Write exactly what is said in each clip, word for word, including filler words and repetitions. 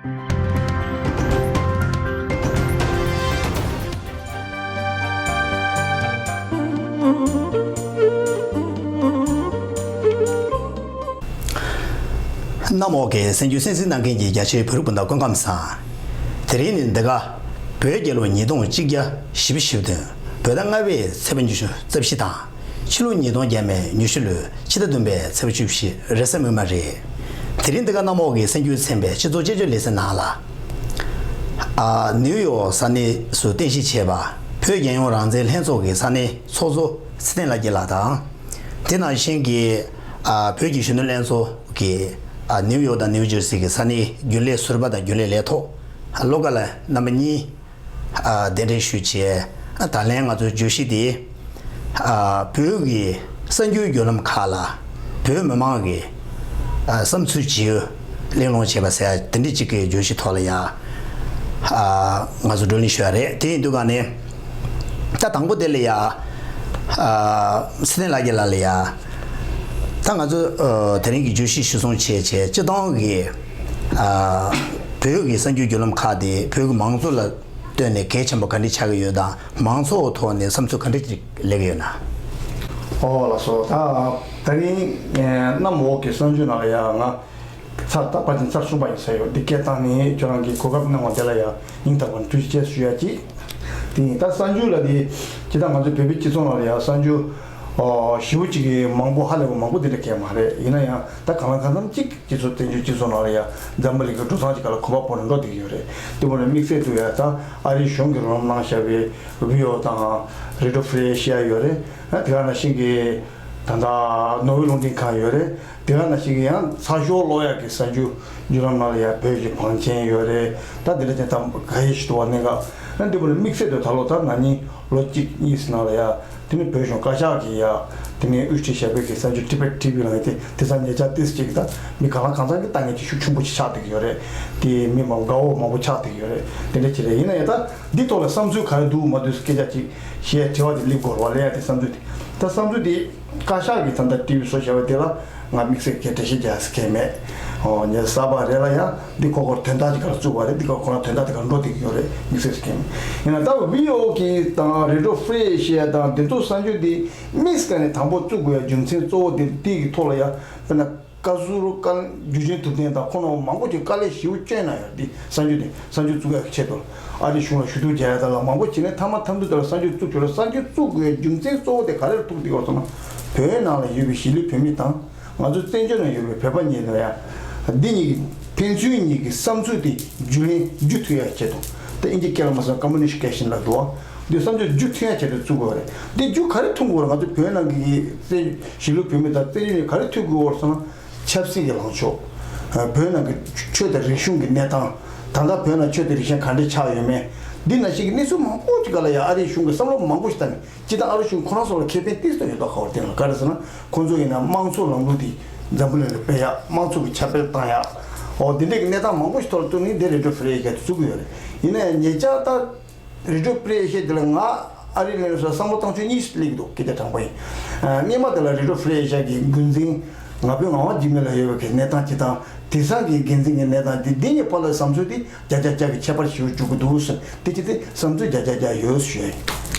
གནམ་འོག་གི་གསར་འགྱུར་གསན་གཟིགས་གནང་མཁན་གྱི་རྒྱ་ཆེའི་བོད་རིགས་སྤུན་ཟླ་སྐུ་ཁམས་བཟང་། དེ་རིང་ནི་འདི་ག་བོད་རྒྱལ་ལོ་ཉིས་སྟོང་གཅིག་བརྒྱ་བཞི་བཅུ་ཞེ་བདུན། བོད་ཟླ་ལྔ་པའི་ཚེས་པ་ཉི་ཤུ་རྩ་བཞི་དང་། ཕྱི་ལོ་ཉིས་སྟོང་བརྒྱ་མེད་ཉི་ཤུ་ལོའི་ཕྱི་ཟླ་བདུན་པའི་ཚེས་པ་བཅུ་བཞི་རེས་གཟའ་མིག་དམར་རེད། དེ་རིང་འདི་ག་གནམ་འོག་གི་གསར་འགྱུར་ཚན་པའི་སྤྱི་ཚོགས་དཔྱད་བརྗོད་ལེ་ཚན་ནང་ལ། ཨ། ནིའུ་ཡོག་ས་གནས་སུ་རྟེན་གཞི་བྱས་པ་བོད་རྒྱལ་ཡོངས་རང་བཙན་ལྷན་ཚོགས་ཀྱི་ས་གནས་ཚོགས་གཙོ་ཚེ་བརྟན་ལྷ་རྒྱལ་ལགས་དང་། དེ་ནང་བཞིན་གྱི། ཨ། བོད་ཀྱི་གཞོན་ནུ་ལྷན་ཚོགས་ཀྱི། ཨ། ནིའུ་ཡོག་དང་ནིའུ་ཇར་སི་གི་ས་གནས་རྒྱུན་ལས་ཟུར་པ་དང་རྒྱུན་ལས་ལས་ཐོག་བློ་དགའ་ལགས་རྣམ་པ་གཉིས། ཨ། གདན་འདྲེན་ཞུས་བྱས། ཨ། ད་ལན་ང་ཚོའི་བརྗོད་གཞི་དེ། ཨ། བོད་ཀྱི་གསར་འགྱུར་བརྒྱུད་ལམ་ཁག་ལ་བོད་མི་མང་གི། ཨ། བསམ་ཚུལ་ཇི་ཡོད་གླེང་སློང་བྱས་པ་ཟེར་ཡ་དེ་འདྲ་ཅིག་གི་བརྗོད་གཞི་ཐོག་ལ་ཡ། ཨ། ང་ཚོ་བགྲོ་གླེང་ཞུ་ཡ་རེད། དེ་ཡིན་དུས་ག་ནས། ད་དང་པོ་དེ་ལ་ཡ། ཨ། ཚེ་བརྟན་ལྷ་རྒྱལ་ལགས་ལ་ཡ། ད་ང་ཚོ། ཨ། དེ་རིང་གི་བརྗོད་གཞི་གཞིར་བཟུང་བྱས་བྱས་སྤྱི་བཏང་གི། ཨ། བོད་ཀྱི་གསར་འགྱུར་བརྒྱུད་ལམ་ཁག་དེ་བོད་ཀྱི་མང་གཙོ་ལ་ལྟོས་ནས་གལ་ཆེན་པོ་ག་འདྲ་ཆགས་ཀྱི་ཡོད་དང་། མང་ཚོགས་ཐོག་ནས་བསམ་ཚུལ་ག་འདྲ་ཅིག་སླེབས་ཀྱི་ཡོད་ན། ཨོ་ལགས་སོ། ད་དེ་རིང་གནམ་འོག་གི་གསར་འགྱུར་ནང་ལ་ཡ་ང་ཚར་ད་པ་ཅིན་ཚར་གསུམ་པ་ཡིན་ས་ཡོད། འདི་སྐད་བཏང་ནས་ཁྱོད་རང་གིས་གོ་སྐབས་གནང་བ་དེ་ལ་ཡ་སྙིང་ཐག་པ་ནས་ཐུགས་རྗེ་ཆེ་ཞུ་ཡ་གཅིག་དེ་ཡིན། ད་གསར་འགྱུར་ལ་དེ་ཇི་ལྟར་ང་ཚོ་བོད་པའི་སྤྱི་ཚོགས་ནང་ལ་ཡ་གསར་འགྱུར། ཨོ། ཞེ་པོ་ཅིག་གི་མང་པོ་ཧ་ལས་པ་མང་པོ་དེ་འདྲ་སྐད་མ་རེད། ཡིན་ན་ཡང་ད་གང་ལ་གང་འཚམ་ཅིག་སྤྱི་ཚོགས་བཙན་བྱོལ་སྤྱི་ཚོགས་ནང་ལ་ཡ་འཛམ་བུ་གླིང་གི་འགྲོ་སྟངས་ཀྱི་སྐབས་ལ་གོ་བ་སྤོ་ནས་འགྲོ་བསྡད་ཀྱི་ཡོད་རེད། དེ་འཕྲོ་ལ་དམིགས་བསལ་དུ་ཡ་ད་ཨ་རིའི་གཞུང་གིས་རོགས་རམ་གནང་བཞག་པའི་བྷི་ཨོ་དང་རེ་ཌི་ཡོ་ཧྥི་རི་ཨེ་ཤི་ཡ་ཡོད་རེད། ཨ། དེ་ག་ནང་བཞིན་གྱི་ད་ལྟ་ནོར་ཝེ་རླུང་འཕྲིན་ཁང་ཡོད་རེད། དེ་ག་ནང་བཞིན་གྱི་ཡང་ཚགས་ཤོག་ཀློག་ཡག་གི་གསར་འགྱུར་བརྒྱུད་ལམ་ནང་ལ་ཡ་བོད་ཀྱི་བང་ཆེན་ཡོད་རེད། ད་དེ་འདྲ་ཅན་ད་ག་ཡེ་ཞིག་འདུག་བ། གནད་འགག་ཨ་འདི་བོ་ལ་དམིགས་བསལ་དུ་ད་ལོ་ད་ན་ནིང་ལོ་གཅིག་གཉིས་ནང་ལ་ཡ། དེ་ནས་བོད་གཞུང་བཀའ་ཤག་གིས་ཡ། དེ་ནས་དབུ་ཁྲིད་ཞབས་པད་ཀྱི་གསར་འགྱུར་ཊི་བེཊ་ཊི་བི་ལ་ཡ་དེ་དེང་སང་ཉེ་ཆར་ཏིས་ཅིག་ད་མི་གང་ལ་གང་འཚམ་གྱི་ལྟ་མཁན་ཅིག་ཤུགས་ཆེན་པོ་ཅིག་ཆགས་བསྡད་ཀྱི་ཡོད་རེད། དེ་མི་མང་དགའ་བོ་མང་པོ་ཆགས་བསྡད་ཀྱི་ཡོད་རེད། དེ་འདྲ་ཅིག་རེད། ཡིན་ན་ཡང་ད་འདི་ཐོག་ལ་བསམ་ཚུལ་ག་རེ་འདུག་མ་འདུག་སྐད་ཆ་ཅིག་བཤད་དྲི་བ་དེ་སླེབས་དགོས་རེད་བ། ལས་ཡ་དེ་བསམ་ཚུལ་དེ་ད་བསམ་ཚུལ་དེ། བཀའ་ཤག་གིས་ད་ལྟ་ཊི་བི་བཟོ་བྱས་པ་དེ་ལ་ང་དམིགས་བསལ་གྱི་འགྲེལ་བཤད་རྒྱག་ས་གང་ཡང་མེད། ཨོ། ངས་གསར་པ་རེད་ལ་ཡང་འདི་ཁོ་ཁོར་དོན་དག་ཅིག་ག་རེ་བཙུགས་པ་རེད། འདི་ཁོ་ཁོ་རང་དོན་དག་དེ་ག་རེ་འགྲོ་བསྡད་ཀྱི་ཡོད་རེད། དམིགས་བསལ་གྱི་གང་ཡང་མེད། ཡིན་ན་ད་བྷི་ཨོ་ཨེ་གི་དང་རེ་ཌི་ཡོ་ཧྥི་རི་ཨེ་ཤི་ཡ་དང་དེ་ཚོ་གསར་འགྱུར་འདི་དམིགས་བསལ་ནས་དང་པོ་བཙུགས་དགོས་ཡ་རྒྱུ་མཚན་གཙོ་བོ་དེ་འདི་གི་ཐོག་ལ་ཡ་དཔེར་ན། བཀའ་ཟུར་བཀའ་བློན་འཇུ་ཆེན་ཐུབ་བསྟན་དང་ཁོང་རྣམ་པ་མང་པོ་ཅིག་དཀའ་ལས་ཞེ་པོ་བསྐྱོན་གནང་ཡོད་རེད། འདི་གསར་འགྱུར་དེ་གསར་འགྱུར་བཙུགས་ཡག་གི་ཆེད་དུ་ཨ་རིའི་གཞུང་ལ་ཞུ་གཏུག་རྒྱག་ཡག་དང་ལ་མང་པོ་བྱས་ནས་མཐའ་མ་མཐའ་མཇུག་དེ་ལ་གསར་འགྱུར་བཙུགས་ཆོག་རེད། གསར་འགྱུར་བཙུགས་དགོས་རྒྱུ་མཚན་གཙོ་བོ་དེ་ག་རེར་ཐུག་བསྡད་ཡོད་ཟེར་ན། བོད་ནང་ལ་ཡོད་པའི་གཞིས་ལུས་བོད་མི་དང་ང་ཚོ་བཙན་བྱོལ་ནང་ཡོད་པའི་བོད་པ་གཉིས་ལ་ཡང་འདི་གཉིས་ཀྱི་ཕན་ཚུན་གཉིས་ཀྱི་བསམ་ཚུལ་དེ་བརྒྱུད་ལམ་བརྒྱུད་ཐུབ་ཡག་ཆེད་དུ། ད་དབྱིན་ཇིའི་སྐད་ལ་མ་སོང་ཀ་མུ་ནི་ཀེ་ཤན་ལབ་འདུག་བ། འདི་བསམ་ཚུལ་བརྒྱུད་ཐུབ་ཡག་ཆེད་དུ་བཙུགས་དགོས་རེད། འདི་བརྒྱུད་ག་རེ་ཐུབ་དགོས་རེད། ང་ཚོ་བོད་ནང་གི་བཙན་གཞིས་ལུས་བོད་མི་དང་བཙན་བྱོལ་གཉིས་ག་རེ་ཐུབ་དགོས་རེད་ཟེར་ན། ཆབ་སྲིད་ཀྱི་ལངས་ཕྱོགས། བོད་ནང་གི་ཆོས་དང་རིག་གཞུང་གི་གནས་སྟངས། ད་ལྟ་བོད་ནང་ཆོས་དང་རིག་གཞུང་ག་འདྲ་ཆགས་ཡོད་མེད། འདི་ནང་བཞིན་གྱི་གནས་ཚུལ་མང་པོ་ཅིག་སྒང་ལ་ཡང་ཨ་རིའི་གཞུང་གིས་བསམ་བློ་མང་པོ་ཞིག་བཏང་ནས་སྤྱིར་བཏང་ཨ་རིའི་གཞུང་ཁོ་རང་ཚོ་ལ་ཁེ་ཕན་ཏོག་ཙམ་ཡོད་མདོག་ཁ་པོ་དེ་ལ་ག་རེ་ཟེར་ན། ཁོང་ཚོ་ཡིན་ན་དམངས་གཙོ་ལམ་ལུགས་དེ་འཛམ་བུ་གླིང་ལ་སྤེལ་ཡག་དམངས་གཙོ་གི་ཁྱབ་སྤེལ་བཏང་ཡག་འོ་དེ་འདྲའི་གི་གནས་སྟངས་མང་པོ་ཞིག་ཐོག་ལ་བཏོན་ནས་འདི་རེ་ཌི་ཡོ་ཧྥི་རི་ཨེ་ཤི་ཡ་དེ་བཙུགས་ཀྱི་ཡོད་རེད། ཡིན་ན་ཡང་ཉེ་ཆར་ད། རེ་ཌི་ཡོ་ཧྥི་རི་ཨེ་ཤི་ཡ་དེ་ལ་ང་ཨ་རིར་སླེབས་ནས་བསམ་བློ་བཏང་ཕྱོགས་གཉིས་ཤིག་སླེབས་འདུག་སྐད་ཆ་དྲང་པོ་ཡིན། ཨ། སྔོན་མ་དེ་ལ་རེ་ཌི་ཡོ་ཧྥི་རི་ཨེ་ཤི་ཡ་གི་འགོ་འཛིན་ང་ཕོད་ངག་དབང་འཇིགས་མེད་ལགས་ཡོད་པའི་གི་གནས་སྟངས་ཅིག་དང་། དེང་སང་གི་འགན་འཛིན་གྱི་གནས་སྟངས་དེ་འདི་གཉིས་བར་ལ་བསམ་ཚུལ་དེ་བརྒྱ་ཆ་བརྒྱ་གི་ཁྱད་པར་ཞེ་པོ་འཇུག་གི་འདུག་ཟེར། དེ་ཅི་སྟེ་བསམ་ཚུལ་བརྒྱ་ཆ་བརྒྱ་ཡོད་ཞུ་ཡ་ཡིན།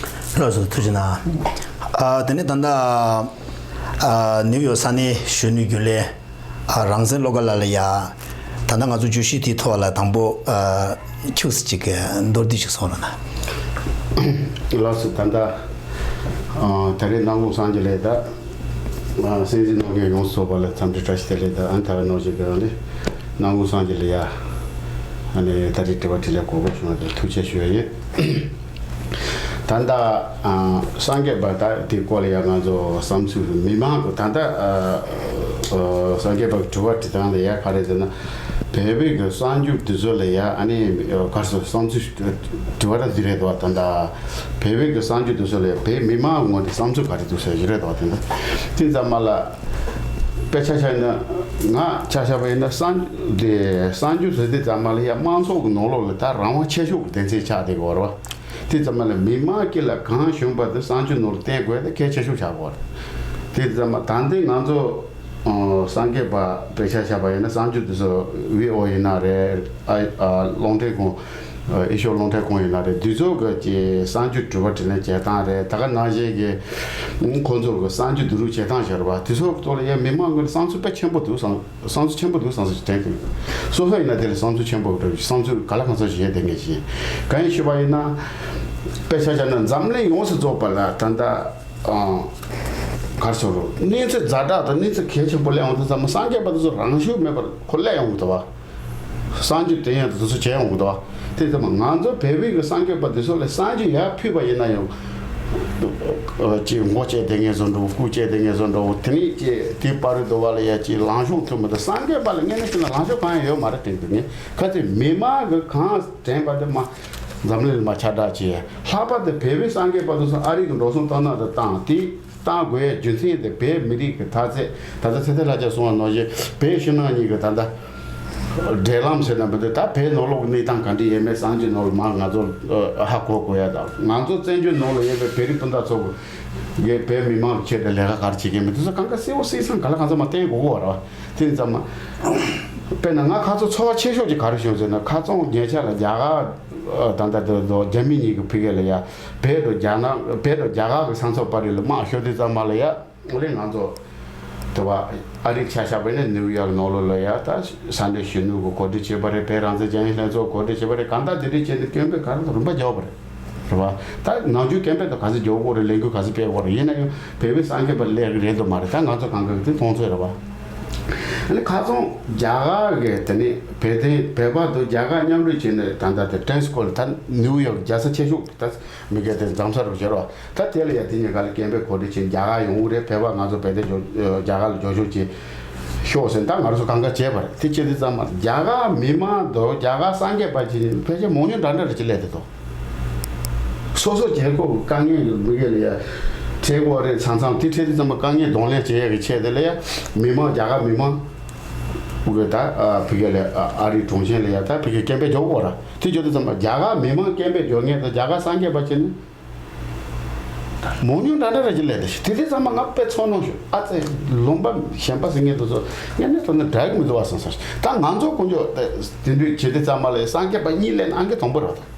ལགས་སོ། ཐུགས་རྗེ་གནང་། ཨ། དེ་ནས་ད་ལྟ། ཨ། ནིའུ་ཡོག་ས་གནས་གཞོན་ནུའི་རྒྱུན་ལས། ཨ། རང་བཙན་བློ་དགའ་ལགས་ལ་ཡ། ད་ལྟ་ང་ཚོ་བརྗོད་གཞི་དེའི་ཐོག་ལ་དང་པོ། ཨ། ཁྱུག་ཙམ་ཅིག་གི་མདོར་བསྡུས་ཤིག་གསུང་རོགས་གནང་། ལགས་སོ། ད་ལྟ། ཨ། ད་རེས་ནམ་གུང་སང་ཉིན་ལ་ད། ཨ། གསན་གཟིགས་གནང་མཁན་ཡོངས་སུ་རྫོགས་པ་ལ་འཚམས་འདྲི་བཀྲ་ཤིས་བདེ་ལེགས་དང་། ཨ། ད་རེས་ནང་བཞིན་གྱི་རང་ལས་ནམ་གུང་སང་ཉིན་ལ་ཡ། ཨ་ནི་ད་རེས་དྲི་བ་དྲིས་ལན་གོ་སྐབས་བྱུང་བ་དེ་ཐུགས་རྗེ་ཆེ་ཞུ་ཡ་ཡིན། ད་ལྟ། ཨ། སངས་རྒྱས་པ་ད་དེའི་སྐོར་ལ་ཡང་ང་ཚོ་བསམ་ཚུལ་མི་མང་གི་ད་ལྟ། ཨ། ཨ། སངས་རྒྱས་པ་གི་དྲི་བ་དྲི་སྟངས་ལ་ཡ་ག་རེ་ཟེར་ན། བོད་པའི་གི་གསར་འགྱུར་དེ་ཚོ་ལ་ཡ་ཨ་ནི་ག་རེ་ཟེར་བསམ་ཚུལ་དྲི་བ་ར་འདི་རེད་དོ། ད་ལྟ་བོད་པའི་གི་གསར་འགྱུར་དེ་ཚོ་ལ་ཡ་བོད་མི་མང་ངོས་ནས་བསམ་ཚུལ་ག་རེ་འདུག་ཟེར་གྱི་རེད་དོ། དེ་འདྲ་དེ་ཙམ་མ་ལ། དཔེ་ཆ་བཞག་ན་ང་ཆ་བཞག་པ་ཡིན་ན་གསར་འགྱུར་དེ་གསར་འགྱུར་ཟེར་དུས་ཙམ་མ་ལ་ཡ་དམངས་ཚོགས་ཀྱི་ནང་ལོགས་ལ་ད་རང་དབང་ཆེ་ཤོས་ཀྱི་སྡེ་ཚན་ཆགས་བསྡད་ཀྱི་ཡོད་རེད་བ། དེ་ཙམ་མ་ལ་མི་མང་སྒེར་ལ་གང་བྱུང་བ་དེ་གསར་འགྱུར་ནང་ལ་བསྟན་དགོས་དེ་གལ་ཆེ་ཤོས་ཆགས་ཀྱི་ཡོད་རེད། དེ་ཙམ་མ་ད་ལྟའི་ང་ཚོ་ སངས་རྒྱས་པ་དཔེ་ཆ་བཞག་པ་ཡིན་ན་གསར་འགྱུར་དེ་ཚོ་བྷི་ཨོ་ཡིན་ན་རེད། ཨ་ཨ་གློག་འཕྲིན་ཁང་། ཨེ་ཤོ་གློག་འཕྲིན་ཁང་ཡིན་ན་རེད། དེ་ཚོ་གི་ཀྱི་གསར་འགྱུར་དྲི་བ་དྲིས་ལན་བྱེད་སྟངས་རེད། ད་ག་ནང་བཞིན་གྱི་ཁོང་ཚོ་གི་གསར་འགྱུར་བསྡུ་རུབ་བྱེད་སྟངས་བྱ་རེད་བ། དེ་ཚོ་གི་ཐོག་ལ་ཡ་མི་མང་གི་བསམ་ཚུལ་དཔེ་ཆེན་པོ་འདུག་བསམ། བསམ་ཚུལ་ཆེན་པོ་འདུག་བསམ་ཚུལ་དྲན་གི། སོ་སོ་ཡིན་ན་དེ་ལ་བསམ་ཚུལ་ཆེན་པོ་འདྲ་བསམ་ཚུལ་ག་ལ་གང་འཚམ་ཞིག་ཡོད་དེ་ངས་བཤད། གང་ཡིན་ཞུས་པ་ཡིན་ན། དཔེ་ཆ་བཞག་ན་འཛམ་གླིང་ཡོངས་སུ་རྫོགས་པ་ལ་ད་ལྟ་ཨང་། གར་སོ་རུ་གནས་ཚུལ་ཛ་དྲག་དང་གནས་ཚུལ་གལ་ཆེན་པོ་སླེབས་ཡོང་དུས་ཙམ་པ་སངས་རྒྱས་པ་དེ་ཚོ་རང་ཤུགས་མེད་པར་ཁོ་སླེབས་ཡོང་གི་འདུག་བ། གསར་འགྱུར་དེ་ཡང་དེ་ཚོ་བྱས་ཡོང་གི་འདུག་བ། དེ་ཙམ་པ་ང་ཚོ་བོད་པའི་གི་སངས་རྒྱས་པ་དེ་ཚོ་ལ་གསར་འགྱུར་ཡར་ཕུལ་བ་ཡིན་ན་ཡང་། ཅེས་མགོ་བཅད་དེ་ངས་བཟོ་འགྲོ། སྐུ་བཅད་དེ་ངས་བཟོ་འགྲོ། དེ་ནས་ཅེས་དེ་པར་རི་དུ་བ་ལ་ཡ་ཅེས་ལངས་ཕྱོགས་ཐུབ་མི་འདུག་སངས་རྒྱས་པ་ལ་ངས་ནས་ཕུལ་ན་ལངས་ཕྱོགས་གང་ཡང་ཡོད་མ་རེད་དྲན་འདུག་ངས་ཁ་ཚིག་མི་མང་གི་གང་དྲན་པ་དེ་མ། འཛམ་གླིང་ལ་མ་ཁྱབ་བསྒྲགས་བྱས། ལྷག་པར་དུ་བོད་པའི་སངས་རྒྱས་པ་དེ་ཚོ་ཨ་རི་གི་འགྲོ་སོང་གཏོང་ན་དུ་བཏང་དེ། བཏང་དགོས་ཡ་རྒྱུ་མཚན་དེ་བོད་མི་རིགས་ཀྱི་མཐའ་ཚད། ད་ལྟ་ཚེ་བརྟན་ལྷ་རྒྱལ་གསུངས་པ་ནང་བཞིན་བོད་ཕྱི་ནང་གཉིས་ཀྱི་ད་ལྟ་འབྲེལ་ལམ་ཟེར་ན་མི་འདུག་ད་བོད་ནང་ལོགས་ཀྱི་གནས་སྟངས་ག་འདྲ་ཡོད་མེད་གསར་འགྱུར་ནང་ལ་མར་ང་ཚོ་ཧ་གོ་དགོས་ཡ་དང་། ང་ཚོ་བཙན་བྱོལ་ནང་ལ་ཡོད་པའི་བོད་རིགས་སྤུན་ཟླ་ཚོ་གིས་བོད་མི་མང་གི་ཆེད་དུ་ལས་ཀ་ག་རེ་བྱེད་མཁན་མི་དེ་ཚོ་གང་ག་གསལ་བོ་གསལ་ཚང་ག་ལ་གང་འཚམ་མར་བསྟན་དགོས་ཀྱི་ཡོད་རེད་བ། དེ་ཙམ་མ། དཔེར་ན་ང་ཁ་ཚོ་ཚོར་བ་ཆེ་ཤོས་ཀྱི་ག་རེ་བྱུང་ཟེར་ན་ཁ་རྩང་ཉེ་ཆར་ལ་རྒྱ་གར་ད་ལྟ་དེ་ཚོ་རྒྱ་མི་གཉིས་ཀྱི་ཕ་གི་ལ་ཡ་བོད་དང་རྒྱ་ནག་བོད་དང་རྒྱ་གར་གྱི་ས་མཚམས་པར་རི་ལ་དམག་ཤོར་དུས་ཙམ་པ་ལ་ཡ། ཨོ་ལེ་ང་ཚོ་དེ་བ་ཨ་རིའི་ཆ་བཞག་པ་ཡིན་ན་ནིའུ་ཡོག་ནང་ལོགས་ལ་ཡ་ད་ས་གནས་གཞོན་ནུ་གི་གོ་སྒྲིག་བྱས་པ་རེད། བོད་རང་བཙན་རྒྱ་ཡན་ལྷན་ཚོགས་གོ་སྒྲིག་བྱས་པ་རེད། གང་ལྟར་དེ་འདྲའི་བྱས་ཏེ་སྐད་འབོད་ག་རེ་དང་རིམ་པ་རྒྱག་པ་རེད། རེད་བ། ད་ནམ་རྒྱུན་སྐད་འབོད་དང་ག་ཚོད་རྒྱག་དགོས་རེད། ལས་འགུལ་ག་ཚོད་སྤེལ་དགོས་རེད། ཡིན་ན་ཡང་བོད་པའི་སངས་རྒྱས་པ་སླེབས་ཀྱི་རེད་འདུག་མ་རེད། ད་ང་ཚོ་གང་ག་གི་དེ་མཐོང་ཚོད་རེད་བ། ཨ་ནི་ཁ་སང་རྒྱ་གར་གི་དེ་ནས་བོད་དོན་བོད་པ་དང་རྒྱ་གར་མཉམ་འབྲེལ་བྱས་ནས་ད་ལྟ་དེ་ཊེམ་སི་ཀོ་ལ་ད་ནིའུ་ཡོག་རྒྱལ་ས་ཆེ་ཤོས་ད། མི་སྒེར་དེ་འཛོམས་ས་རུ་བྱེད་རོགས། ད་དེ་ལ་ཡ་དེ་ཉིན་ག་ལ་སྐད་འབོད་གོ་སྒྲིག་བྱས། རྒྱ་གར་ཡོང་གི་རེད། བོད་པ་ང་ཚོ་བོད་དེ་འབྱོར་རྒྱ་གར་ལ་འབྱོར་ཕྱོགས་ཀྱི་ཤོག་ཟེར། ད་ང་རང་ཚོ་གང་ག་བྱས་པ་རེད། དེ་བྱས་དུས་ཙམ་པ་རྒྱ་གར་མི་མང་དང་རྒྱ་གར་སངས་རྒྱས་པ་ཅིག་ཕལ་ཆེར་མང་ཉུང་འདྲ་འདྲ་རེ་ཅིག་སླེབས་དེ་དང་། སོ་སོ་རྒྱལ་ཁབ་ཀྱི་དཀའ་ངལ་གྱི་མི་སྒེར་ལ་ཡ་འཕྲད་དགོས་རེད། མཚམས་མཚམས་དེ་འཕྲད་དུས་ཙམ་པ་དཀའ་ངལ་གདོང་ལེན་བྱེད་ཡ་གི་ཆེད་དེ་ལ་ཡ་མི་མང་རྒྱ་གར་མི་མང་གི་ད་ཕ་གི་ལ་ཨ་རིའི་གྲོང་ཁྱེར་ལ་ཡ་ད་ཕ་གི་སྐད་འབོད་རྒྱག་དགོས་ར། དེ་བྱས་དུས་ཙམ་པ་རྒྱ་གར་མི་མང་སྐད་འབོད་རྒྱག་མཁན་དང་རྒྱ་གར་སངས་རྒྱས་པ་ཅིག་ནི། མང་ཉུང་འདྲ་འདྲ་རེ་ཅིག་སླེབས་ཏེ་ཤི། དེ་དུས་ཙམ་པ་ང་དཔེ་ཚོར་སྣང་ཞུ། ཨ་ཙི། ལུང་པ་གཞན་པ་ཟེར་མཁན་དེ་ཚོ་ངས་ནི་དོན་དུ་འདྲ་གི་མི་འདུག་བ་བསམ་སོང་། ད་ང་ཚོ་དཀོན་མཆོག་དེ་དེ་འདྲའི་བྱེད་དུས་ཙམ་པ་ལ་སངས་རྒྱས་པ་གཉིས་སླེབས་ན་ཨང་ཀི་དང་པོ་རེད་བ།